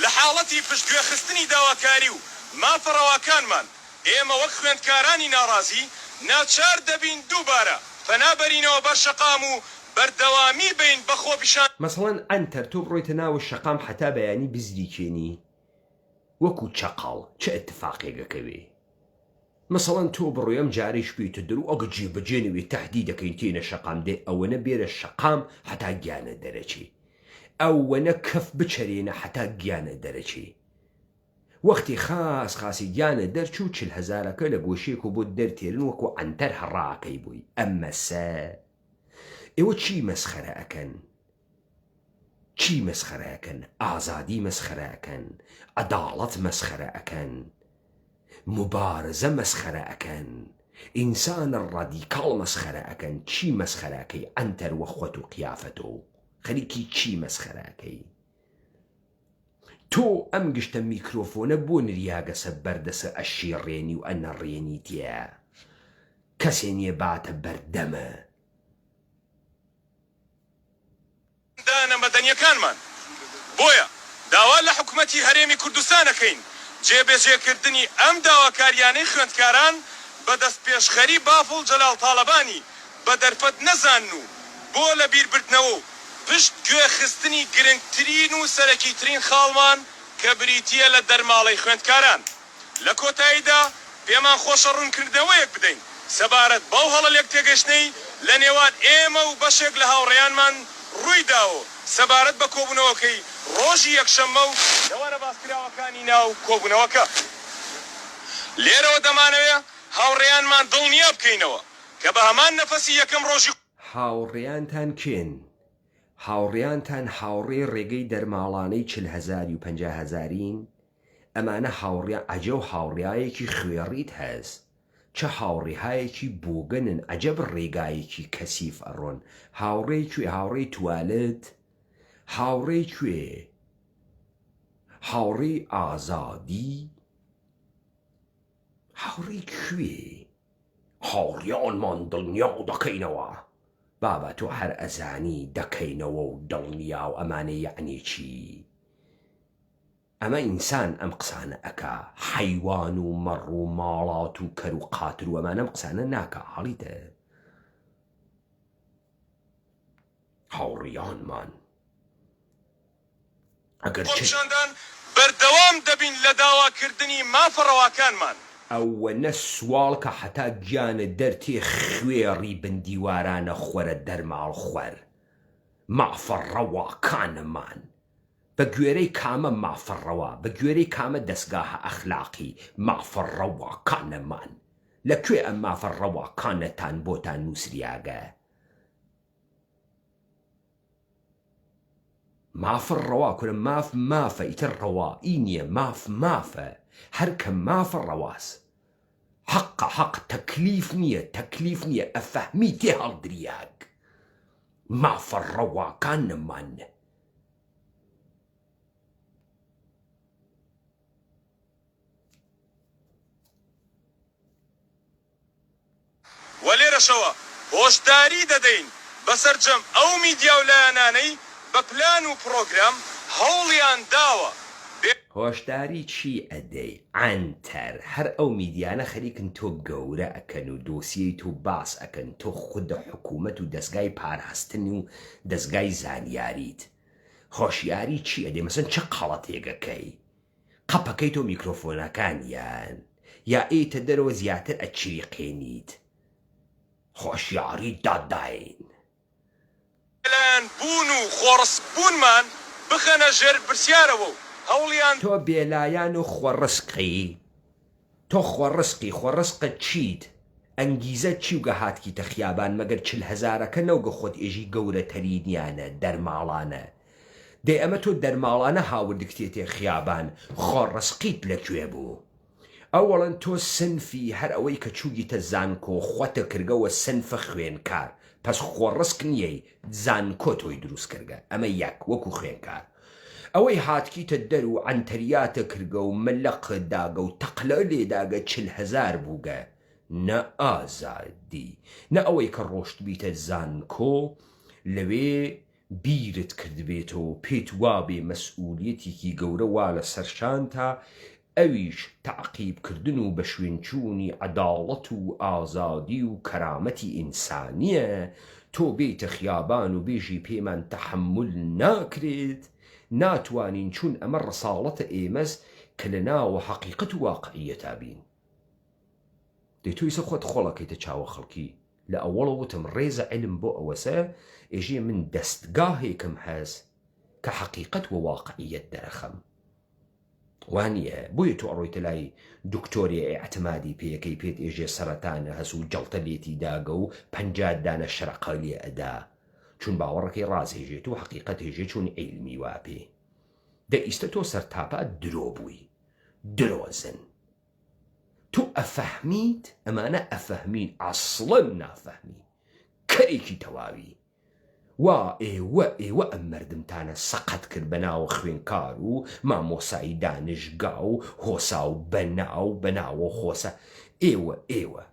لە حاڵەتی پشتگوێخستنی داواکاری و مافە ڕەواکانمان، ئێمە وەک خوێندکارانی ناڕازی ناچار دەبین دووبارە پەنا بەرینەوە بەر شەقام و بەردەوامی بەین بە خۆپیشاندان. مەسەڵەن عەنتەر تۆ بڕۆیتە ناوە شەقام حەتا بەیانی بزریکێنی وەکو چەقەڵ چ ئتفاقێک ئەکەوێ؟ مەسەڵەن تۆ بڕۆی ئەم جارەیش بێیتە دەر و ئەگەر جێ بەجێ نەوێ تەهدیدەکەین تێنە شەقام دەی ئەوەنە بێرە شەقام حەتا گیانە دەرەچێ ئەوەنە کەف بچەرێنە حەتا گیانە دەرەچێ وەختی خاس خاسی گیانە دەرچوو چل هەزارەکە لە گۆشەیەک و بۆت دەرتێرن وەکو عەنتەر هەڕاکەی بۆی ئەمەسە ئێوە چی مەسخەرە ئەکەن چی مەسخەرە ئەکەن ئازادی مەسخەرە ئەکەن عەداڵەت مەسخەرە ئەکەن موبارزە مەسخەرە ئەکەن ئینسانە ڕادیکاڵ مەسخەرە ئەکەن چی مەسخەرە ئەکەی عەنتەر وە خوەت و قیافەتۆ خەریکی چی مەسخەرە ئەکەی تۆ ئەم گشتە میکرۆفۆنە بۆ نریاگەسە بەردەسە ئەشیڕێنی و ئەنەڕێنی تێ کەسێ نیە باتە بەردەمە. دانە مەدەنیەکانمان، بۆیە داوا لە حکومەتی هەرێمی کوردستان ئەکەین جێبەجێکردنی ئەم داواکاریانەی خوێندکاران بە دەستپێشخەری بافڵ جەلال تاڵەبانی بە دەرفەت نەزانن و بۆ لەبیربردنەوە و پشت گوێ خستنی گرنگترین و سەرەکیترین خاڵمان کە بریتیە لە دەرماڵەی خوێندکاران. لە کۆتاییدا پێمان خۆشە ڕوونکردنەوەیەک بدەین سەبارەت بەو هەڵە لێکتێگەشتنەی لە نێوان ئێمە و بەشێک لە هاوڕێیانمان ڕوویداوە سەبارەت بە کۆبوونەوەکەی ڕۆژی یەکشەممە و تەوەرە باسکراوەکانی ناو کۆبوونەوەکە. لێرەوە دەمانەوێ هاوڕێیانمان دڵنیا بکەینەوە کە بە هەمان نەفەسی یەکەم ڕۆژی. هاوڕێیانتان کێن؟ هاوڕێیانتان هاوڕێی ڕێگەی دەرماڵانەی 40 هەزاری و 50 هەزارین؟ ئەمانە هاوڕیان عەجەو هاوڕیایەکی خوێڕیت هەس چ هاوڕیهایەکی بۆگەنن عەجەب ڕێگایەکی کەسیف ئەڕۆن هاوڕێی کوێ هاوڕێی توالت هاوڕێی کوێ هاوڕێی ئازادی هاوڕێی کوێ هاوڕیانمان دڵنیا دەکەینەوە بابە تۆ هەر ئەزانی دەکەینەوە و دڵنیا و ئەمانە یەعنی چی ئەمە ئینسان ئەم قسانە ئەکا حەیوان و مەڕ و ماڵات و کەر و قاتر و ئەمانە ئەم قسانە ناکا هەڵیتە. هاوڕیانمان ئەگەر چ. خۆپیشاندان بەردەوام دەبین لە داواکردنی مافە ڕەواکانمان. ئەوەنە سواڵ کە حەتا گیانت دەرتێ خوێڕی بن دیوارانە خۆرە دەرماڵ خوەر مافە ڕەواکانمان بە گوێرەی کامە مافە ڕەوا بە گوێرەی کامە دەسگاهە ئەخلاقی مافە ڕەواکانمان لە کوێ ئەم مافە ڕەواکانەتان بۆتان نوسریاگە؟ مافە ڕەوا کورە ماف مافە ئیتر ڕەوا ی نیە ماف مافە هەر کە مافە ڕەواس حەقە حەق تەکلیف نیە تەکلیف نیە ئەفەهمی تێ هەڵدریاگ مافە ڕەواکانمان. وە لێرەشەوە هۆشداری دەدەین بە سەرجەم ئەو میدیا و لایەنانەی بە پلان و پڕۆگرام هەوڵیان داوە بێ. هۆشداری چی ئەدەی عەنتەر هەر ئەو میدیانە خەریکن تۆ گەورە ئەکەن و دۆسیەی تۆ باس ئەکەن تۆ خودە حکومەت و دەزگای پاراستن و دەزگای زانیاریت هۆشیاری چی ئەدەی مەسەن چ قەڵەتێک ئەکەی قەپەکەی تۆ میکرۆفۆنەکانیان یا ئێیتە دەرەوە زیاتر ئەچریقێنیت هۆشیاری داداین. بێلایەن بوون و خۆڕسک بوونمان بخەنە ژێر پرسیارەوە و هەوڵیان. تۆ بێلایەن و خۆڕسقی تۆ خۆڕسقی خۆڕسقت چیت ئەنگیزەت چیوگە هاتکیتە خیابان مەگەر چل هەزارەکە نەوگە خۆت ئێژی گەورەتەرینیانە دەرماڵانە دەی ئەمە تۆ دەرماڵانە هاوردکتێتێ خیابان خۆ ڕسقیت لە کوێ بوو ئەوەڵەن تۆ سنفی هەر ئەوەی کە چووگیتە زانکۆ خوەتە کرگە وە سنفە خوێنکار پەس خۆ ڕسق نیەی زانکۆ تۆی دروست کرگە ئەمە یەک وەکو خوێنکار ئەوەی هاتکیتە دەر و عەنتەریاتە کرگە و مەلەق داگە و تەقلە لێداگە 40 هەزار بووگە نە ئازادی نە ئەوەی کە ڕۆشتبیتە زانکۆ لەوێ بیرت کردبێتەوە و پێت وابێ مەسئولیەتێکی گەورە وا لە سەر شانتە ئەویش تەعقیب کردن و بەشوێنچوونی عەداڵەت و ئازادی و کەرامەتی ئینسانیە، تۆ بێیتە خیابان و بێژی پێمان تەحەمول ناکرێت، ناتوانین چون ئەمە ڕساڵەتە ئێمەس کە لە ناوە حەقیقەت و واقعیەتا بین. دەی تۆ ئیسە خۆت خۆڵ ئەکەیتە چاوە خەڵکی لە ئەوەڵە وتم ڕێزە عیلم بۆ ئەوەسە ئێژێ من دەستگاهێکم هەس کە حەقیقەت وە واقعیەت دەرەخەم وانیە بۆیە تۆ ئەڕۆیتە لای دکتۆرێ ئیعتمادی پێ ئەکەی پێت ئێژێ سەرەتانە هەس و جەڵتە لێتی داگە و 50 دانە شەرقە لێ ئەدا چون باوەڕەکەی ڕاز هێژێت و حەقیقەت هێژێ چون عیلمی وا پێ دە ئیستە تۆ سەرتاپا درۆ بووی درۆزن تۆ ئەفەهمیت ئەمانە ئەفەهمین ئەسڵەن نافەهمی کەرێکی تەواوی وا ئێوە ئێوە ئەم مەردمتانە سەقەت کرد بە ناوە خوێنکار و مامۆسای دانشگا و هۆسا و بەناو بەناوە خۆسە ئێوە ئێوە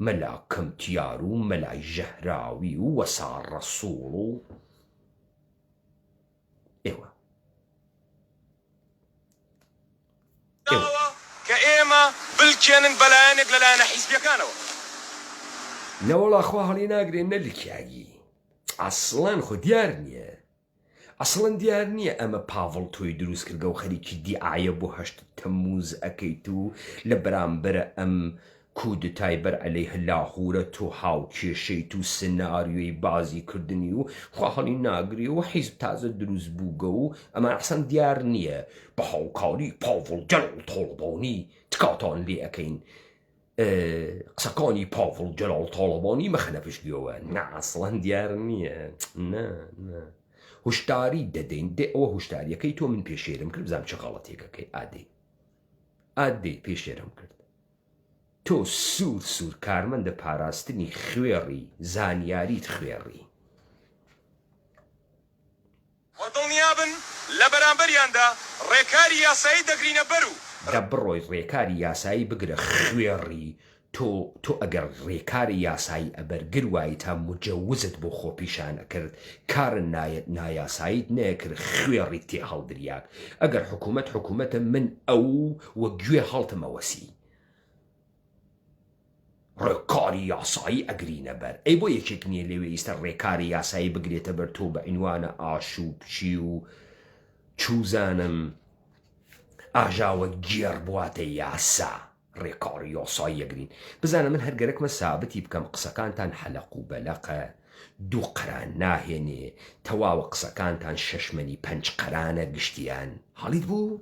مەلا کەمتیار و مەلای ژەهراوی و وەسا ڕەسوڵ و ئێوە. داوە کە ئێمە بلکێنن بە لایەنێک لە لایەنە حیزبیەکانەوە. نەوەڵا خوا هەڵی ناگرێ نە لکیاگی ئەسڵەن خۆ دیار نیە ئەسڵەن دیار نیە ئەمە پاڤڵ تۆی دروست کردگە و خەریکی دیعایە بۆ هەشت تەموز ئەکەیت و لە بەرامبەرە ئەم کودتای بەر عەلەیه لاهورە تۆ هاوکێشەیت و سناریۆی بازی کردنی و خوا هەڵی ناگرێ و حیزب تازە دروست بووگە و ئەمان ئەسڵەن دیار نیە بە هاوکاری پاڤڵ جەلاڵ تاڵەبانی تکاتان لێ ئەکەین قسەکانی پاڤڵ جەلاڵ تاڵەبانی مەخەنە پشت گوێوە نا ئەسڵەن دیار نییە نا نا هوشداری دەدەین دێ ئەوە هوشداریەکەی تۆ من پێشێرم کرد بزانم چ غەڵەتێکەکەی ئادەی ئادەی پێشێرم کرد تۆ سوور سوور کارمەندە پاراستنی خوێڕی زانیاریت خوێڕی. وە دڵنیابن لە بەرامبەریاندا ڕێکاری یاسایی دەگرینە بەر و. دە بڕۆی ڕێکاری یاسایی بگرە خوێڕی تۆ تۆ ئەگەر ڕێکاری یاسایی ئەبەرگر وایتا مجەوزت بۆ خۆپیشان ئەکرد کارە نایاساییت نەکرد خوێڕی تێ هەڵدریاگ ئەگەر حکومەت حکومەتە من ئەو وە گوێ هەڵتم ئەوەسی. ڕێکاری یاسایی ئەگرینە بەر ئەی بۆ یەکێک نییە لەوێ ئیستە ڕێکاری یاسایی بگرێتە بەر تۆ بە عینوانە ئاشوبچی و چوزانم ئاژاوە گێڕ بواتە یاسا ڕێکاری یاسایی ئەگرین بزانە من هەر گەرەکمە سابتی بکەم قسەکانتان حەلەق و بەلەقە دوو قەران ناهێنێ تەواوە قسەکانتان شەشمەنی پەنج قەرانە گشتیان حاڵیت بوو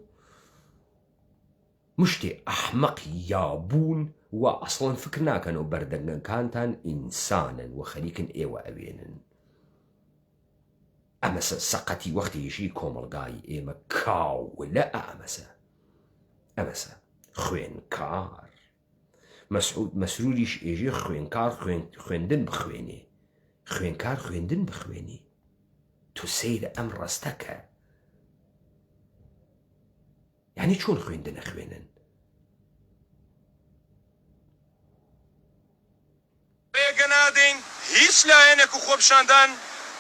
مشتێ ئەحمەقی یابوون وا ئەسڵەن فکر ناکەنەوە بەردەنگەکانتان ئینسانن و خەریکن ئێوە ئەوێنن ئەمەسە سەقەتی وەختێژی کۆمەڵگای ئێمە کاولە ئەمەسە ئەمەسە خوێنکار مەسعود مەسروریش ئێژێ خوێنکار خوێندن بخوێنێ خوێنکار خوێندن بخوێنی تۆ سەیرە ئەم ڕەستەکە یانی چۆن خوێندن ئەخوێنن؟ ڕێگە نادەین هیچ لایەنێک و خۆپیشاندان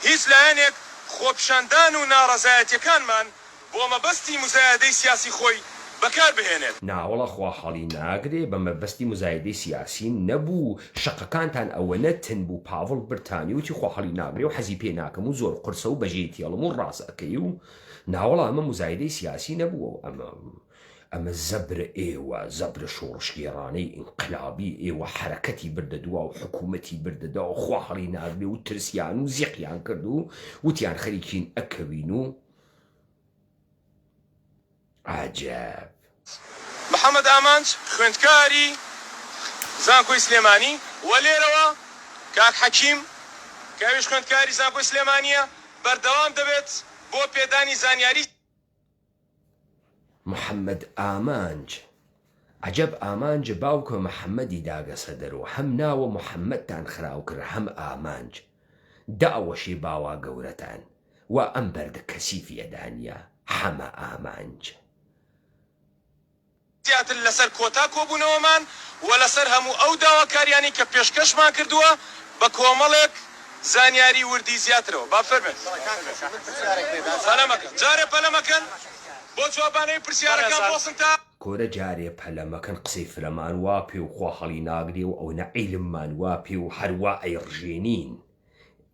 هیچ لایەنێک خۆپیشاندان و ناڕەزایەتیەکانمان بۆ مەبەستی موزایەدەی سیاسی خۆی بەکار بهێنێت. ناوەڵا خوا هەڵی ناگرێ بە مەبەستی موزایەدەی سیاسی نەبوو شەقەکانتان ئەوەنە تن بوو پاڤڵ برتانی وتی خوا هەڵی ناگرێ و حەزی پێ ناکەم و زۆر قورسە و بەجێی تێڵم و ڕاست ئەکەی و ناوەڵا ئەمە موزایدەی سیاسی نەبووە و ئەمە ئەمە زەبرە ئێوە زەبرە شۆڕشگێڕانەی ئینقلابی ئێوە حەرەکەتی بردە دوا و حکوومەتی بردە دا و خوا هەڵی ناگرێ و ترسیان و زیقیان کرد و وتیان خەریکین ئەکەوین و عەجەب. محەمەد ئامانج، خوێندکاری زانکۆی سلێمانی و لێرەوە کاک حەکیم کە ئەویش خوێندکاری زانکۆی سلێمانییە بەردەوام دەبێت بۆ پێدانی زانیاری. محەمەد ئامانج، عەجەب ئامانج باوکە محەمەدی داگەسە دەرۆ هەم ناوە محەمەدتان خراو کرد هەم ئامانج داوەشێ باواگەورەتان وا ئەم بەردە کەسیفیە دانیە حەمە ئامانج. زیاتر لەسەر کۆتا کۆبوونەوەمان و لەسەر هەموو ئەو داواکاریانەی کە پێشکەشمان کردووە بە کۆمەڵێک زانیاری وردی زیاترەوە. با بفەرموێت. پەلە مەکەن. جارێ پەلە مەکەن بۆ جوابانەوەی پرسیارەکان بوەستن تا. کورە جارێ پەلە مەکەن قسەی فرەمان وا پێ و خوا هەڵی ناگرێ و ئەونە عیلممان وا پێ و هەر وا ئەیڕژێنین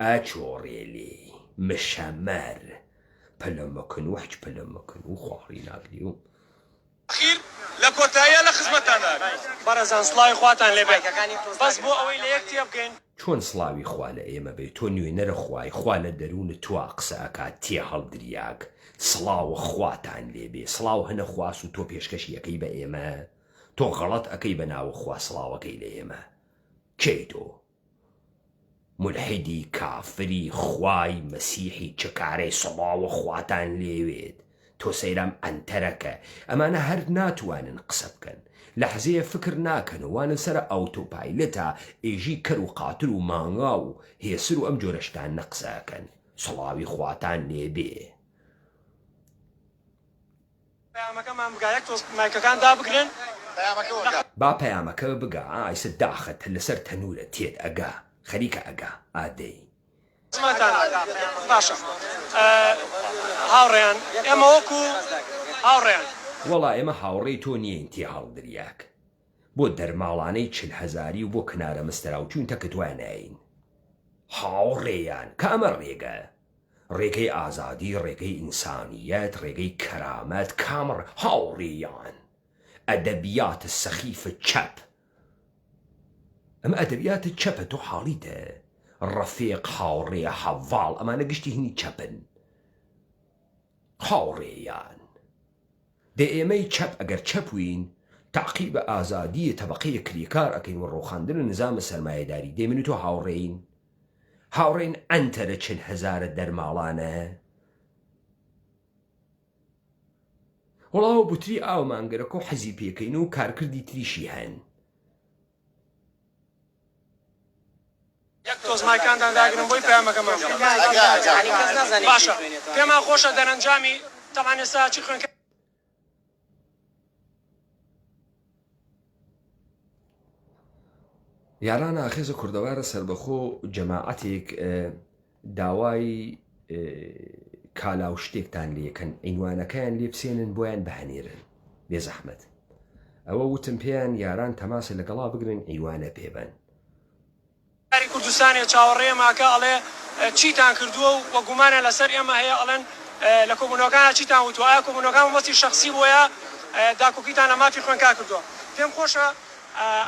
ئەچۆڕێ لێی مشەمەر پەلە مەکەن و حچ پەلە مەکەن و خوا هەڵی ناگرێ و. ئەخیر لە کۆتاییا لە خزمەتتاندا بین. بەڕێزان سڵاوی خواتان لێ بێت بەس بۆ ئەوەی لە یەک تێبگەین. چۆن سڵاوی خوا لە ئێمە بێ تۆ نوێنەرە خوای خوا لە دەروونت تۆا قسە ئەکات تێ هەڵدریاگ سڵاوە خواتان لێ بێ سڵاو هەنە خواس و تۆ پێشکەشی ئەکەی بە ئێمە تۆ غەڵەت ئەکەی بە ناوە خوا سڵاوەکەی لە ئێمە کێی تۆ مولحیدی کافری خوای مەسیحی چ کارەی سڵاوە خواتان لێوێت تۆ سەیرام عەنتەرەکە ئەمانە هەر ناتوانن قسە بکەن لەحزەیە فکر ناکەن و وانە سەرە ئاوتۆپایلەتا ئێژی کەر و قاتر و مانگا و هێسر و ئەم جۆرە شتانە قسە ئەکەن سڵاوی خواتان لێبێ. پەیامەکەمان بگا یەک تۆز مایکەکان دابگرن. با پەیامەکە بگا ئا ئیسە داخە تە لەسەر تەنورە تێت ئەگا خەریکە ئەگا ئا دەی. باشە هاوڕێیان ئێمە وەکو هاوڕێیان. وەڵا ئێمە هاوڕێی تۆ نیین تێهەڵدریاگ بۆ دەرماڵانەی چل هەزاری و بۆ کنارە مستەراوچوون تەکت وایە نایەین هاوڕێیان کامە ڕێگە ڕێگەی ئازادی، ڕێگەی ئینسانیەت، ڕێگەی کەرامەت، کام ڕێ؟ هاوڕێیان، ئەدەبیات سەخیف چەپ، ئەمە ئەدەبیات چەپە، تۆ حاڵیتە؟ ڕەفیق، هاوڕێ، هەڤاڵ، ئەمانە گشتی هینی چەپن. هاوڕێیان، دە ئێمەی چەپ ئەگەر چەپ وین، تەعقیب ئازادیی تەبەقەی کریکار ئەکەین و ڕووخاندن نزام سەرمایەداری، دەی من و تۆ هاوڕێین؟ هاوڕێین عەنتەرە چل هەزارە دەرماڵانە وەڵا بوتری ئاومان گەرەکە و حەزی پێکەین و کارکردی تریشی هەن. یەک تۆز مایکانتان داگرن بۆی پەیامەکەمان بگات باشە پێمان خۆشە دەرەنجامی تەبعەن ئێستا چی خوێندکار یاران ئاخێزە کوردەوارە سەربەخۆ جەماعەتێک داوای کالا و شتێکتان لێکەن عینوانەکەیان لێ بسێنن بۆیان بهنێرن بێزەحمەت. ئەوە وتم پێیان یاران تەماسە لەگەڵا بگرن عیوانە پێ بەن. شاری کوردستانێ چاوەڕێ ماکە ئەڵێ چیتان کردووە و وە گومانیان لەسەر ئێمە هەیە ئەڵێن لە کۆبوونەوەکانا چیتان وتووە ئایا کۆبوونەوەکان مەبەستی شەخسی بووە یا داکۆکیتان لە مافی خوێندکار کردووە پێم خۆشە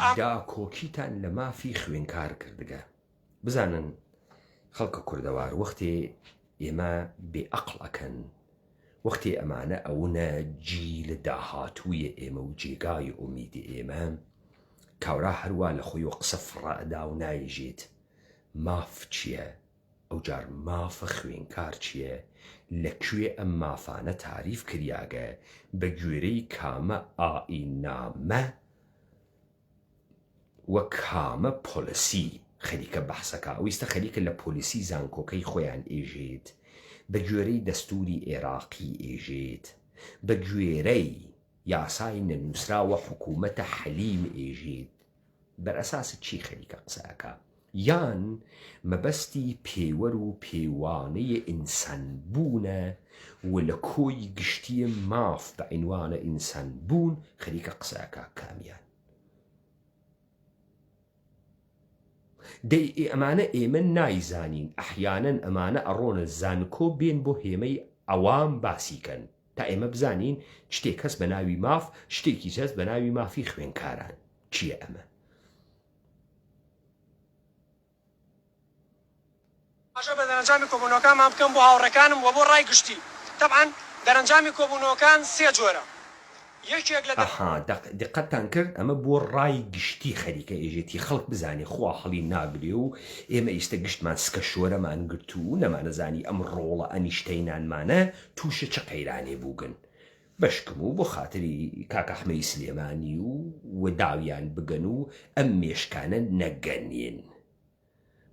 ئام. داکۆکیتان لە مافی خوێنکار کردگە بزانن خەڵکە کوردەوار وەختێ ئێمە بێ ئەقڵ ئەکەن وەختێ ئەمانە ئەونە جیل داهاتوویە ئێمە و جێگای ئومیدی ئێمە کاورا هەروا لە خۆیوە قسە فڕە ئەدا و نایژێت ماف چیە ئەوجار مافە خوێنکار چیە لە کوێ ئەم مافانە تاریف کریاگە بە گوێرەی کامە ئائیننامە و کامە policy خەریکە بەحسەکا ئەو ئیستە خەریکە لە policy زانکۆکەی خۆیان ئێژێت بە گوێرەی دەستوری ئێراقی ئێژێت بە گوێرەی یاسای نەنوسراوە حکومەتە حەلیم ئێژێت بەر ئەساس چی خەریکە قسە ئەکا یان مەبەستی پێوەر و پێوانەی ئینسان بوونە و لە کۆی گشتی ماف بە عینوانە ئینسان بوون خەریکە قسە ئەکا کامیان دەی ئێ ئەمانە ئێمە نایزانین ئەحیانەن ئەمانە ئەڕۆنە زانکۆ بێن بۆ هێمەی عەوام باسی کەن تا ئێمە بزانین شتێک هەس بە ناوی ماف شتێکیش هەس بە ناوی مافی خوێنکاران چییە ئەمە؟ ئاماژە بە دەرەنجامی کۆبوونەوەکانمان بکەم بۆ هاوڕێکانم و بۆ ڕای گشتی. تەبعەن دەرەنجامی کۆبوونەوەکان سێ جۆرە. یەکێک لە. ئەها دەق دیقەتتان کرد ئەمە بۆ ڕای گشتی خەریکە ئێژێتی خەڵک بزانێ خوا هەڵی ناگرێ و ئێمە ئیستە گشتمان سکە شۆرەمان گرت و نەمانەزانی ئەم ڕۆڵە ئەنیشتەینانمانە تووشە چ قەیرانێ بووگن بەشکم و بۆ خاتری کاک ئەحمەی سلێمانی و وەداویان بگەن و ئەم مێشکانە نەگەنێن.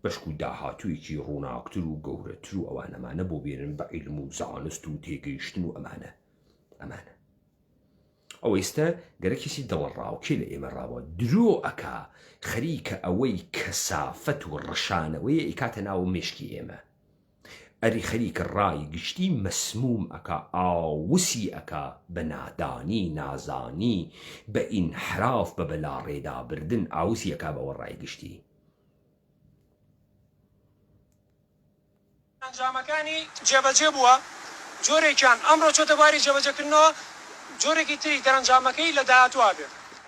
بەشکو داهاتوویەکی ڕووناکتر و گەورەتر و ئەوانەمانە بۆ بێنن بە عیلم و زانست و تێگەیشتن و ئەمانە ئەمانە ئەوە ئیستە گەرەکیسی دڵەڕاوکێ لە ئێمە ڕاوە درۆ ئەکا خەریکە ئەوەی کەسافەت و ڕشانەوەیە ئیکاتە ناو مێشکی ئێمە ئەری خەریکە ڕای گشتی مەسموم ئەکا ئاوسی ئەکا بە نادانی نازانی بە ئینحراف بە بەلاڕێدا بردن ئاوسی ئەکا بەوە ڕای گشتی. ئەنجامەکانی جێبەجێ بووە، جۆرێکیان ئەمڕۆ چۆتە بواری جێبەجێکردنەوە، جۆرێکی تری دەرەنجامەکەی لە داهاتووا بێ.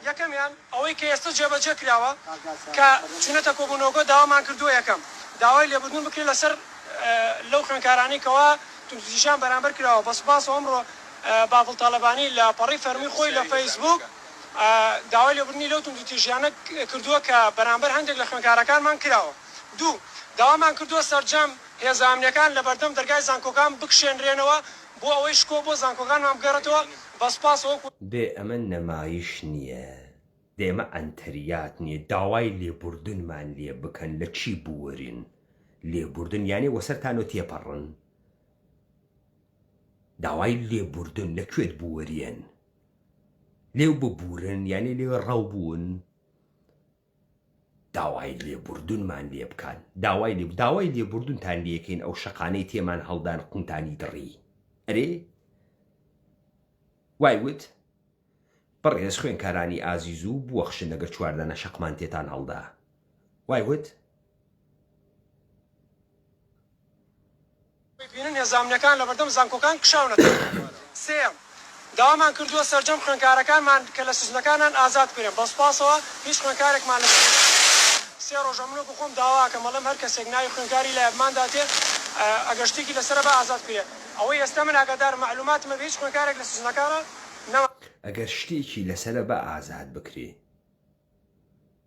یەکەمیان ئەوەی کە ئێستا جێبەجێ کراوە کە چوونەتە کۆبوونەوەکە داوامان کردووە یەکەم، داوای لێبوردن بکرێت لەسەر لەو خوێندکارانەی کەوا توندوتیژیان بەرامبەر کراوە، بە سوپاسەوە ئەمڕۆ بافڵ تاڵەبانی لە پەڕەی فەرمی خۆی لە فەیسبووک داوای لێبوردنی لەو توندوتیژیانە کردووە کە بەرامبەر هەندێک لە خوێندکارەکانمان کراوە. دوو، داوامان کردووە سەرجەم هێزە ئەمنیەکان لەبەردەم دەرگای زانکۆکان بکشێنرێنەوە بۆ ئەوەی شکۆ بۆ زانکۆکانمان بگەڕێتەوە، بە سوپاسەوە وەکو. دێ ئەمە نەمایش نیە دێ ئەمە عەنتەریات نیە داوای لێبوردنمان لێ بکەن لە چی بورین لێبوردن یانێ وەسەرتانۆ تێپەڕن داوای لێبوردن لە کوێت بوریێن لێو ببورن یانێ لێ ڕەو بوون داوای لێبوردنمان لێ بکان داوای لێ داوای لێبوردنتان لێکەین ئەو شەقانەی تێمان هەڵدان قونتانی دڕی ئەرێ وای وت بەڕێز خوێنکارانی ئازیز و بوەخشن ئەگەر چواردانە شەقمان تێتان هەڵدا وای وت. بینن هێزە ئەمنیەکان لەبەردەم زانکۆکان کشاونەتەوە. سێیەم، داوامان کردووە سەرجەم خوێندکارەکانمان کە لە سجنەکانان ئازاد بکرێن، بە سوپاسەوە هیچ خوێندکارێکمان لە سجنەکان سێ ڕۆژە من وەکو خۆم داوا ئەکەم ئەڵێم هەر کەسێک ناوی خوێندکاری لایە بمانداتێ ئەگەر شتێکی لەسەرە با ئازاد بکرێ ئەوەی ئێستا من ئاگادارم مەعلوماتم هەبێ هیچ خوێندکارێک لە سجنەکانا نەما. ئەگەر شتێکی لەسەرە با ئازاد بکرێ.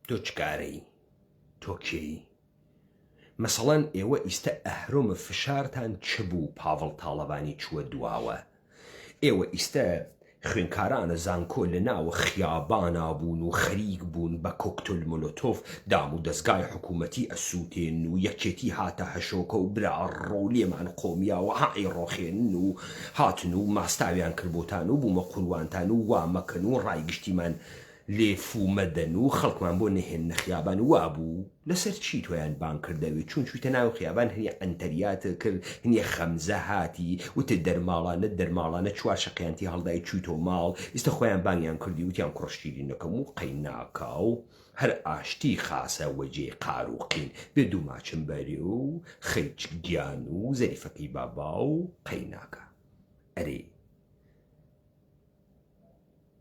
تۆ چ کارەی؟ تۆ کێی؟ مەسەڵەن ئێوە ئیستە ئەهرۆمە فشارتان چ بوو پاڤڵ تاڵەبانی چووە دواوە؟ ئێوە ئیستە خوێنکارانە زانکۆ لە ناوە خیابانا بوون و خەریک بوون بە کۆکتۆل مۆلۆتۆف دام و دەزگای حکوومەتی ئەسووتێنن و یەکێتی هاتە هەشۆکە و برا ڕۆ لێمان قۆمیا و ها ئەیڕۆخێنن و هاتن و ماستاویان کرد بۆتان و بوومە قوروانتان و وا مەکەن و ڕای گشتیمان. لێ فوو مەدەن و خەڵکمان بۆ نەهێننە خیابان وابوو؟ لەسەر چی تۆیان بانگ کردەوێ چون چویتە ناو خیابان هەنیە عەنتەریات کرد هەنیە خەمزە هاتی وتت دەرماڵانە دەرماڵانە چوار شەقیان تی هەڵدای چویتۆ ماڵ ئیستە خۆیان بانگیان کردی وتیان کوڕە شیرینەکەم و قەیناکاو هەر ئاشتی خاسە وەجێی قار و قین بێ دوو ماچم بەرێ و خەیچ گیان و زەریفەکەی بابا و قەیناکا ئەرێ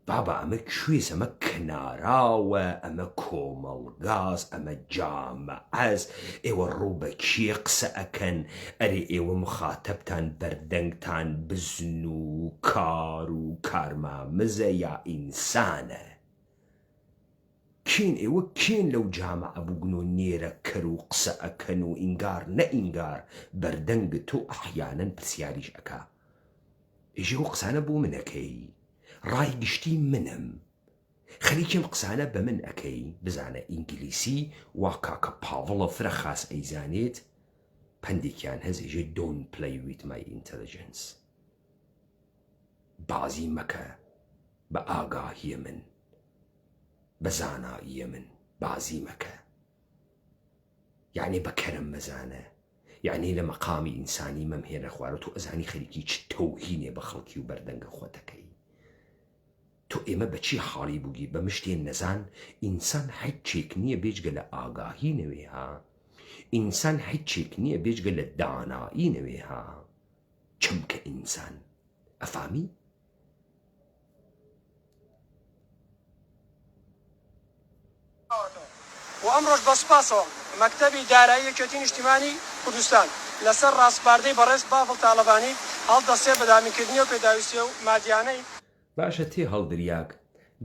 بابە ئەمە کوێس ئەمە کناراوە ئەمە کۆمەڵگاس ئەمە جامعەس ئێوە ڕوو بە کێ قسە ئەکەن ئەرێ ئێوە مخاتەبتان بەردەنگتان بزن و کار و کارمامزە یا ئینسانە کێن ئێوە کێن لەو جامعە بوگن و نێرە کەر و قسە ئەکەن و ئینگار نە ئینگار بەردەنگ تۆ ئەحیانەن پرسیاریش ئەکا ئێژێ ئەو قسانە بۆ من ئەکەی ڕای گشتی منم خەریکی ئەم قسانە بە من ئەکەی بزانە ئینگلیسی وا کاکە پاڤڵە فرە خاس ئەیزانێت پەندێکیان هەس ئێژێ don't play with my intelligence بازی مەکە بە ئاگاهیە من بە زاناییە من بازی مەکە یەعنی بە کەرم مەزانە یەعنی لە مەقامی ئینسانی مەمهێنە خوارەوە تۆ ئەزانی خەریکی چ تەوهینێ بە خەڵکی و بەردەنگە خۆتەکەی تۆ ئێمە بە چی حاڵی بووگی بە مشتێ نەزان ئینسان هیچێک نییە بێجگە لە ئاگاهی نەوێ ها ئینسان هیچێک نییە بێجگە لە دانایی نەوێ ها چمکە ئینسان ئەفامی؟ و ئەمڕۆش بە سوپاسەوە مەکتەبی دارایی یەکێتی نیشتیمانی کوردستان لەسەر ڕاسپاردەی بەڕێز بافڵ تاڵەبانی هەڵدەستێ بە دابینکردنی ئەو پێداویستیە و مادیانەی. باشە تێ هەڵدریاگ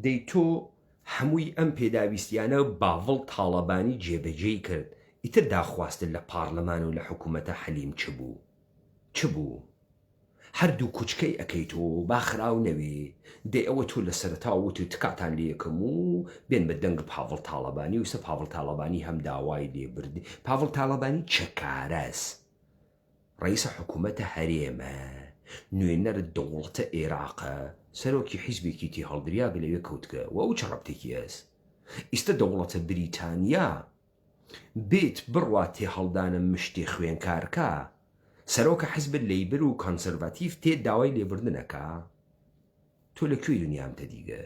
دەی تۆ هەمووی ئەم پێداویستیانە باڤڵ تاڵەبانی جێبەجێی کرد ئیتر داخواستت لە پاڕلەمان و لە حکومەتە حەلیم چ بوو چ بوو؟ هەر دوو کوچکەی ئەکەیتۆ با خراو نەوێ دەی ئەوە تۆ لە سەرەتاوە وتت تکاتان لێ ئەکەم و بێن بە دەنگ پاڤڵ تاڵەبانی و ئیستا پاڤڵ تاڵەبانی هەم داوای لێ بردی پاڤڵ تاڵەبانی چە کارەس ڕەئیسە حکومەتە هەرێمە نوێنەر دەوڵەتە ئێراقە سەرۆکی حیزبێکی تێهەڵدریاگ لەوێ کەوتگە و ئەو چ ڕەبتێکی ئەس ئیستە دەوڵەتە بریتانیا بێت بڕوا تێهەڵدانە مشتێ خوێنکارکە سەرۆکە حزب لەیبر و کۆنسەرڤاتیڤ تێت داوای لێبوردن ئەکا تۆ لە کوێی دنیام تەدیگە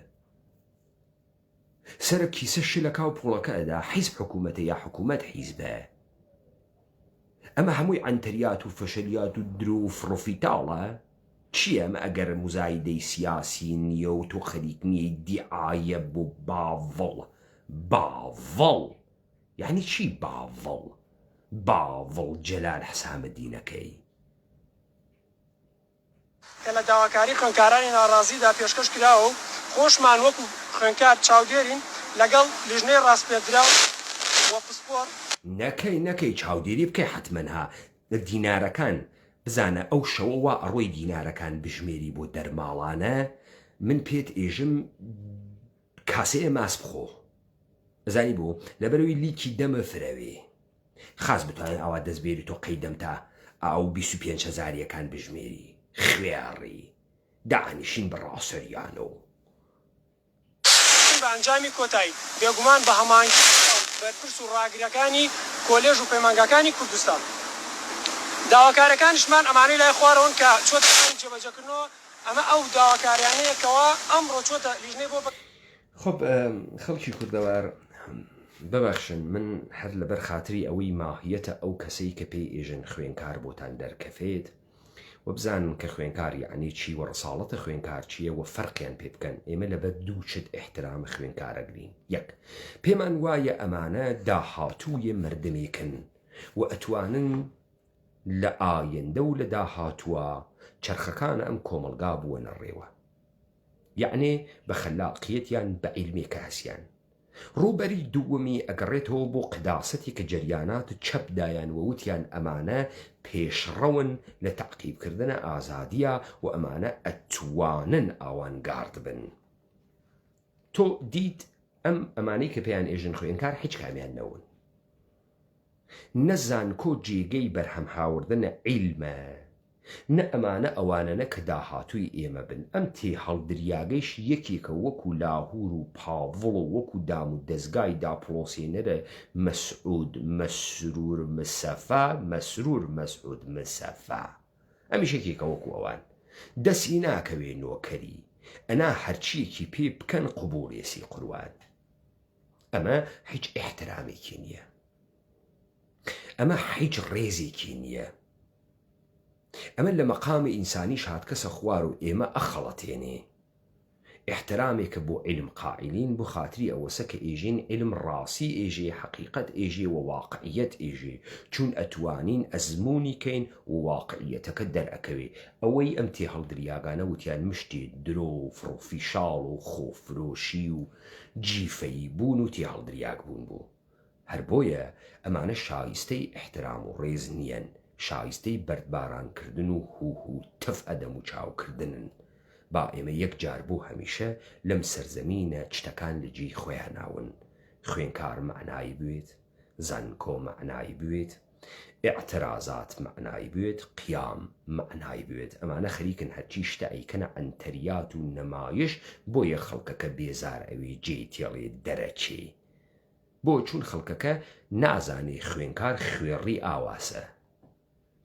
سەرە کیسە شلەکا و پوڵەکە ئەدا حیزب حکومەتە یا حکومەت حیزبە ئەمە هەمووی عەنتەریات و فەشەلیات و درۆ و فڕوفیتاڵە چییە ئەمە ئەگەر موزایدەی سیاسی نییە و تۆ خەریک نییە دیعایە بۆ باڤڵ باڤڵ یەعنی چی باڤڵ باڤڵ جەلال حسامەدینەکەی. کە لە داواکاری خوێندکارانی ناڕازیدا پێشکەش کراوە و خۆشمان وەکو خوێندکار چاودێرین لەگەڵ لیژنەی ڕاسپێردراو و پسپۆڕ. نەکەی نەکەی چاودێری بکەی حەتمەن ها لە دینارەکان بزانە ئەو شەوە وا ئەڕۆی دینارەکان بژمێری بۆ دەرماڵانە من پێت ئێژم کاسەیە ماس بخۆ ئەزانی بۆ لەبەرەوەی لیکی دەمە فرەوێ خاس بتوانێت ئاوا دەست بێری تۆ قەی دەم تا ئاو 25 هەزاریەکان بژمێری خوێڕی دانیشین بە ڕاسەریانەوە. بە ئەنجامی کۆتایی، بێگومان بە هەماهەنگی لەگەڵ بەرپرس و ڕاگرەکانی کۆلێژ و پەیمانگاکانی کوردستان. داواکاریەکانیشمان ئەمانەی لای خوارەوەن کە چووەتە کاری جێبەجێکردنەوە، ئەمە ئەو داواکاریانەیە کەوا ئەمڕۆ چووەتە لیژنەی بۆ. خب خەڵکی کوردەوار ببەخشن من هەر لەبەر خاتری ئەوەی ماهیەتە ئەو کەسەی کە پێی ئێژن خوێنکار بۆتان دەرکەفێت و بزانن کە خوێنکار یەعنی چی و ڕساڵەتە خوێنکار چییە و فەرقیان پێ بکەن ئێمە لەبەر دوو چت ئیحترامە خوێنکار ئەگرین یەک پێمان وایە ئەمانە داهاتوویە مەردمێکن و ئەتوانن لە ئایندە و لە داهاتووا چەرخەکانە ئەم کۆمەڵگا بووەنە ڕێوە یەعنێ بە خەلاقیەتیان بە عیلمێ کە هەسیان ڕووبەری دووەمی ئەگەڕێتەوە بۆ قداسەتی کە جەریانات چەپ دایان و وتیان ئەمانە پێشڕەون لە تەعقیب کردنە ئازادیا و ئەمانە ئەتوانن ئاوانگارد بن تۆ دیت ئەم ئەمانەی کە پێیان ئێژن خوێنکار هیچ کامیان نەون نە زانکۆ جێگەی بەرهەم هاوردنە عیلمە. نە ئەمانە ئەوانەنە کە داهاتووی ئێمە بن، ئەم تێهەڵدریاگەیش یەکێکە وەکو لاهور و پاڤڵ و وەکو دام و دەزگای داپڵۆسێنەرە مەسعود مەسرور مسەفا مەسرور مەسعود مسەفا ئەمیش یەکێکە وەکو ئەوان دەسی ناکەوێ نۆکەری ئەنا هەرچیەکی پێ بکەن قبوڵیەسی قوروان ئەمە هیچ ئیحترامێکی نیە ئەمە حیچ ڕێزێکی نییە. ئەمە لە مەقامی ئینسانیش هاتکەسە خوار و ئێمە ئەخەڵەتێنێ. ئیحترامێکە بۆ عیلم قائیلین بۆ خاتری ئەوەسە کە ئێژین عیلم ڕاسی ئێژێ حەقیقەت ئێژێ وە واقعیەت ئێژێ چوون ئەتوانین ئەزموونی کەین و واقعیەتەکە دەرئەکەوێ ئەوەی ئەم تێهەڵدریاگانە وتیان مشتێ درۆ و فڕوفیشاڵ و خۆفرۆشی و جیفەیی بوون و تێهەڵدریاگ بوون بوو. هەر بۆیە ئەمانە شایستەی ئیحترام و ڕێز نیەن، شایستەی بەردباران کردن و هوهو تف ئەدەم و چاو کردنن. با ئێمە یەک جار بۆ هەمیشە لەم سەرزەمینە چتەکان لە جێی خۆیاناون. خوێنکار مەعنای بوێت، زانکۆ مەعنای بوێت، ئیعترازات مەعنای بوێت، قیام مەعنای بوێت. ئەمانە خەریکن هەرچی شتە ئەیکەنە عەنتەریات و نەمایش، بۆیە خەڵکەکە بێزار ئەوێ جێی تێڵێ دەرەچێ. بۆ چون خەڵکەکە نازانێ خوێنکار خوێڕی ئاواسە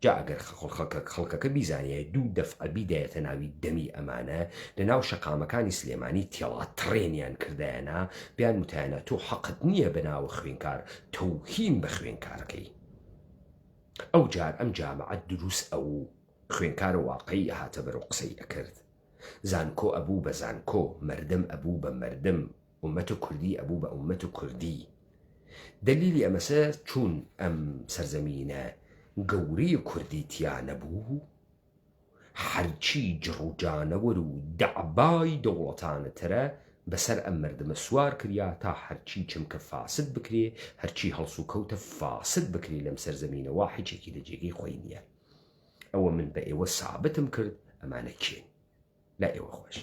جا ئەگەر خەڵکەکە بیزانیایە دوو دەفعە بیدایەتە ناوی دەمی ئەمانە لە ناو شەقامەکانی سلێمانی تێڵا تڕێنیان کردایەنا بیان وتایەنە تۆ حەقت نییە بە ناوە خوێنکار تەوهین بە خوێنکارکەی ئەو جار ئەم جامعە دروست ئەوو خوێنکارە واقعی ئەهاتە بەرەو قسەی ئەکرد زانکۆ ئەبوو بە زانکۆ مەردم ئەبوو بە مەردم ئوممەت کوردی ئەبوو بە ئوممەت کوردی. دەلیلی ئەمەسە چوون ئەم سەرزەمینە گەورەی کوردی تیا نەبوو، هەرچی جڕ و جانەوەر و دەعبای دەوڵەتانە ترە بەسەر ئەم مەردمە سوار کریا تا هەرچی چمکە فاسد بکرێ، هەرچی هەڵسوکەوتە فاسد بکرێ لەم سەرزەمینە وا حیچێکی لە جێگەی خۆی نیە. ئەوە من بە ئێوە سابتم کرد ئەمانە کێن. لای ئێوە خۆش.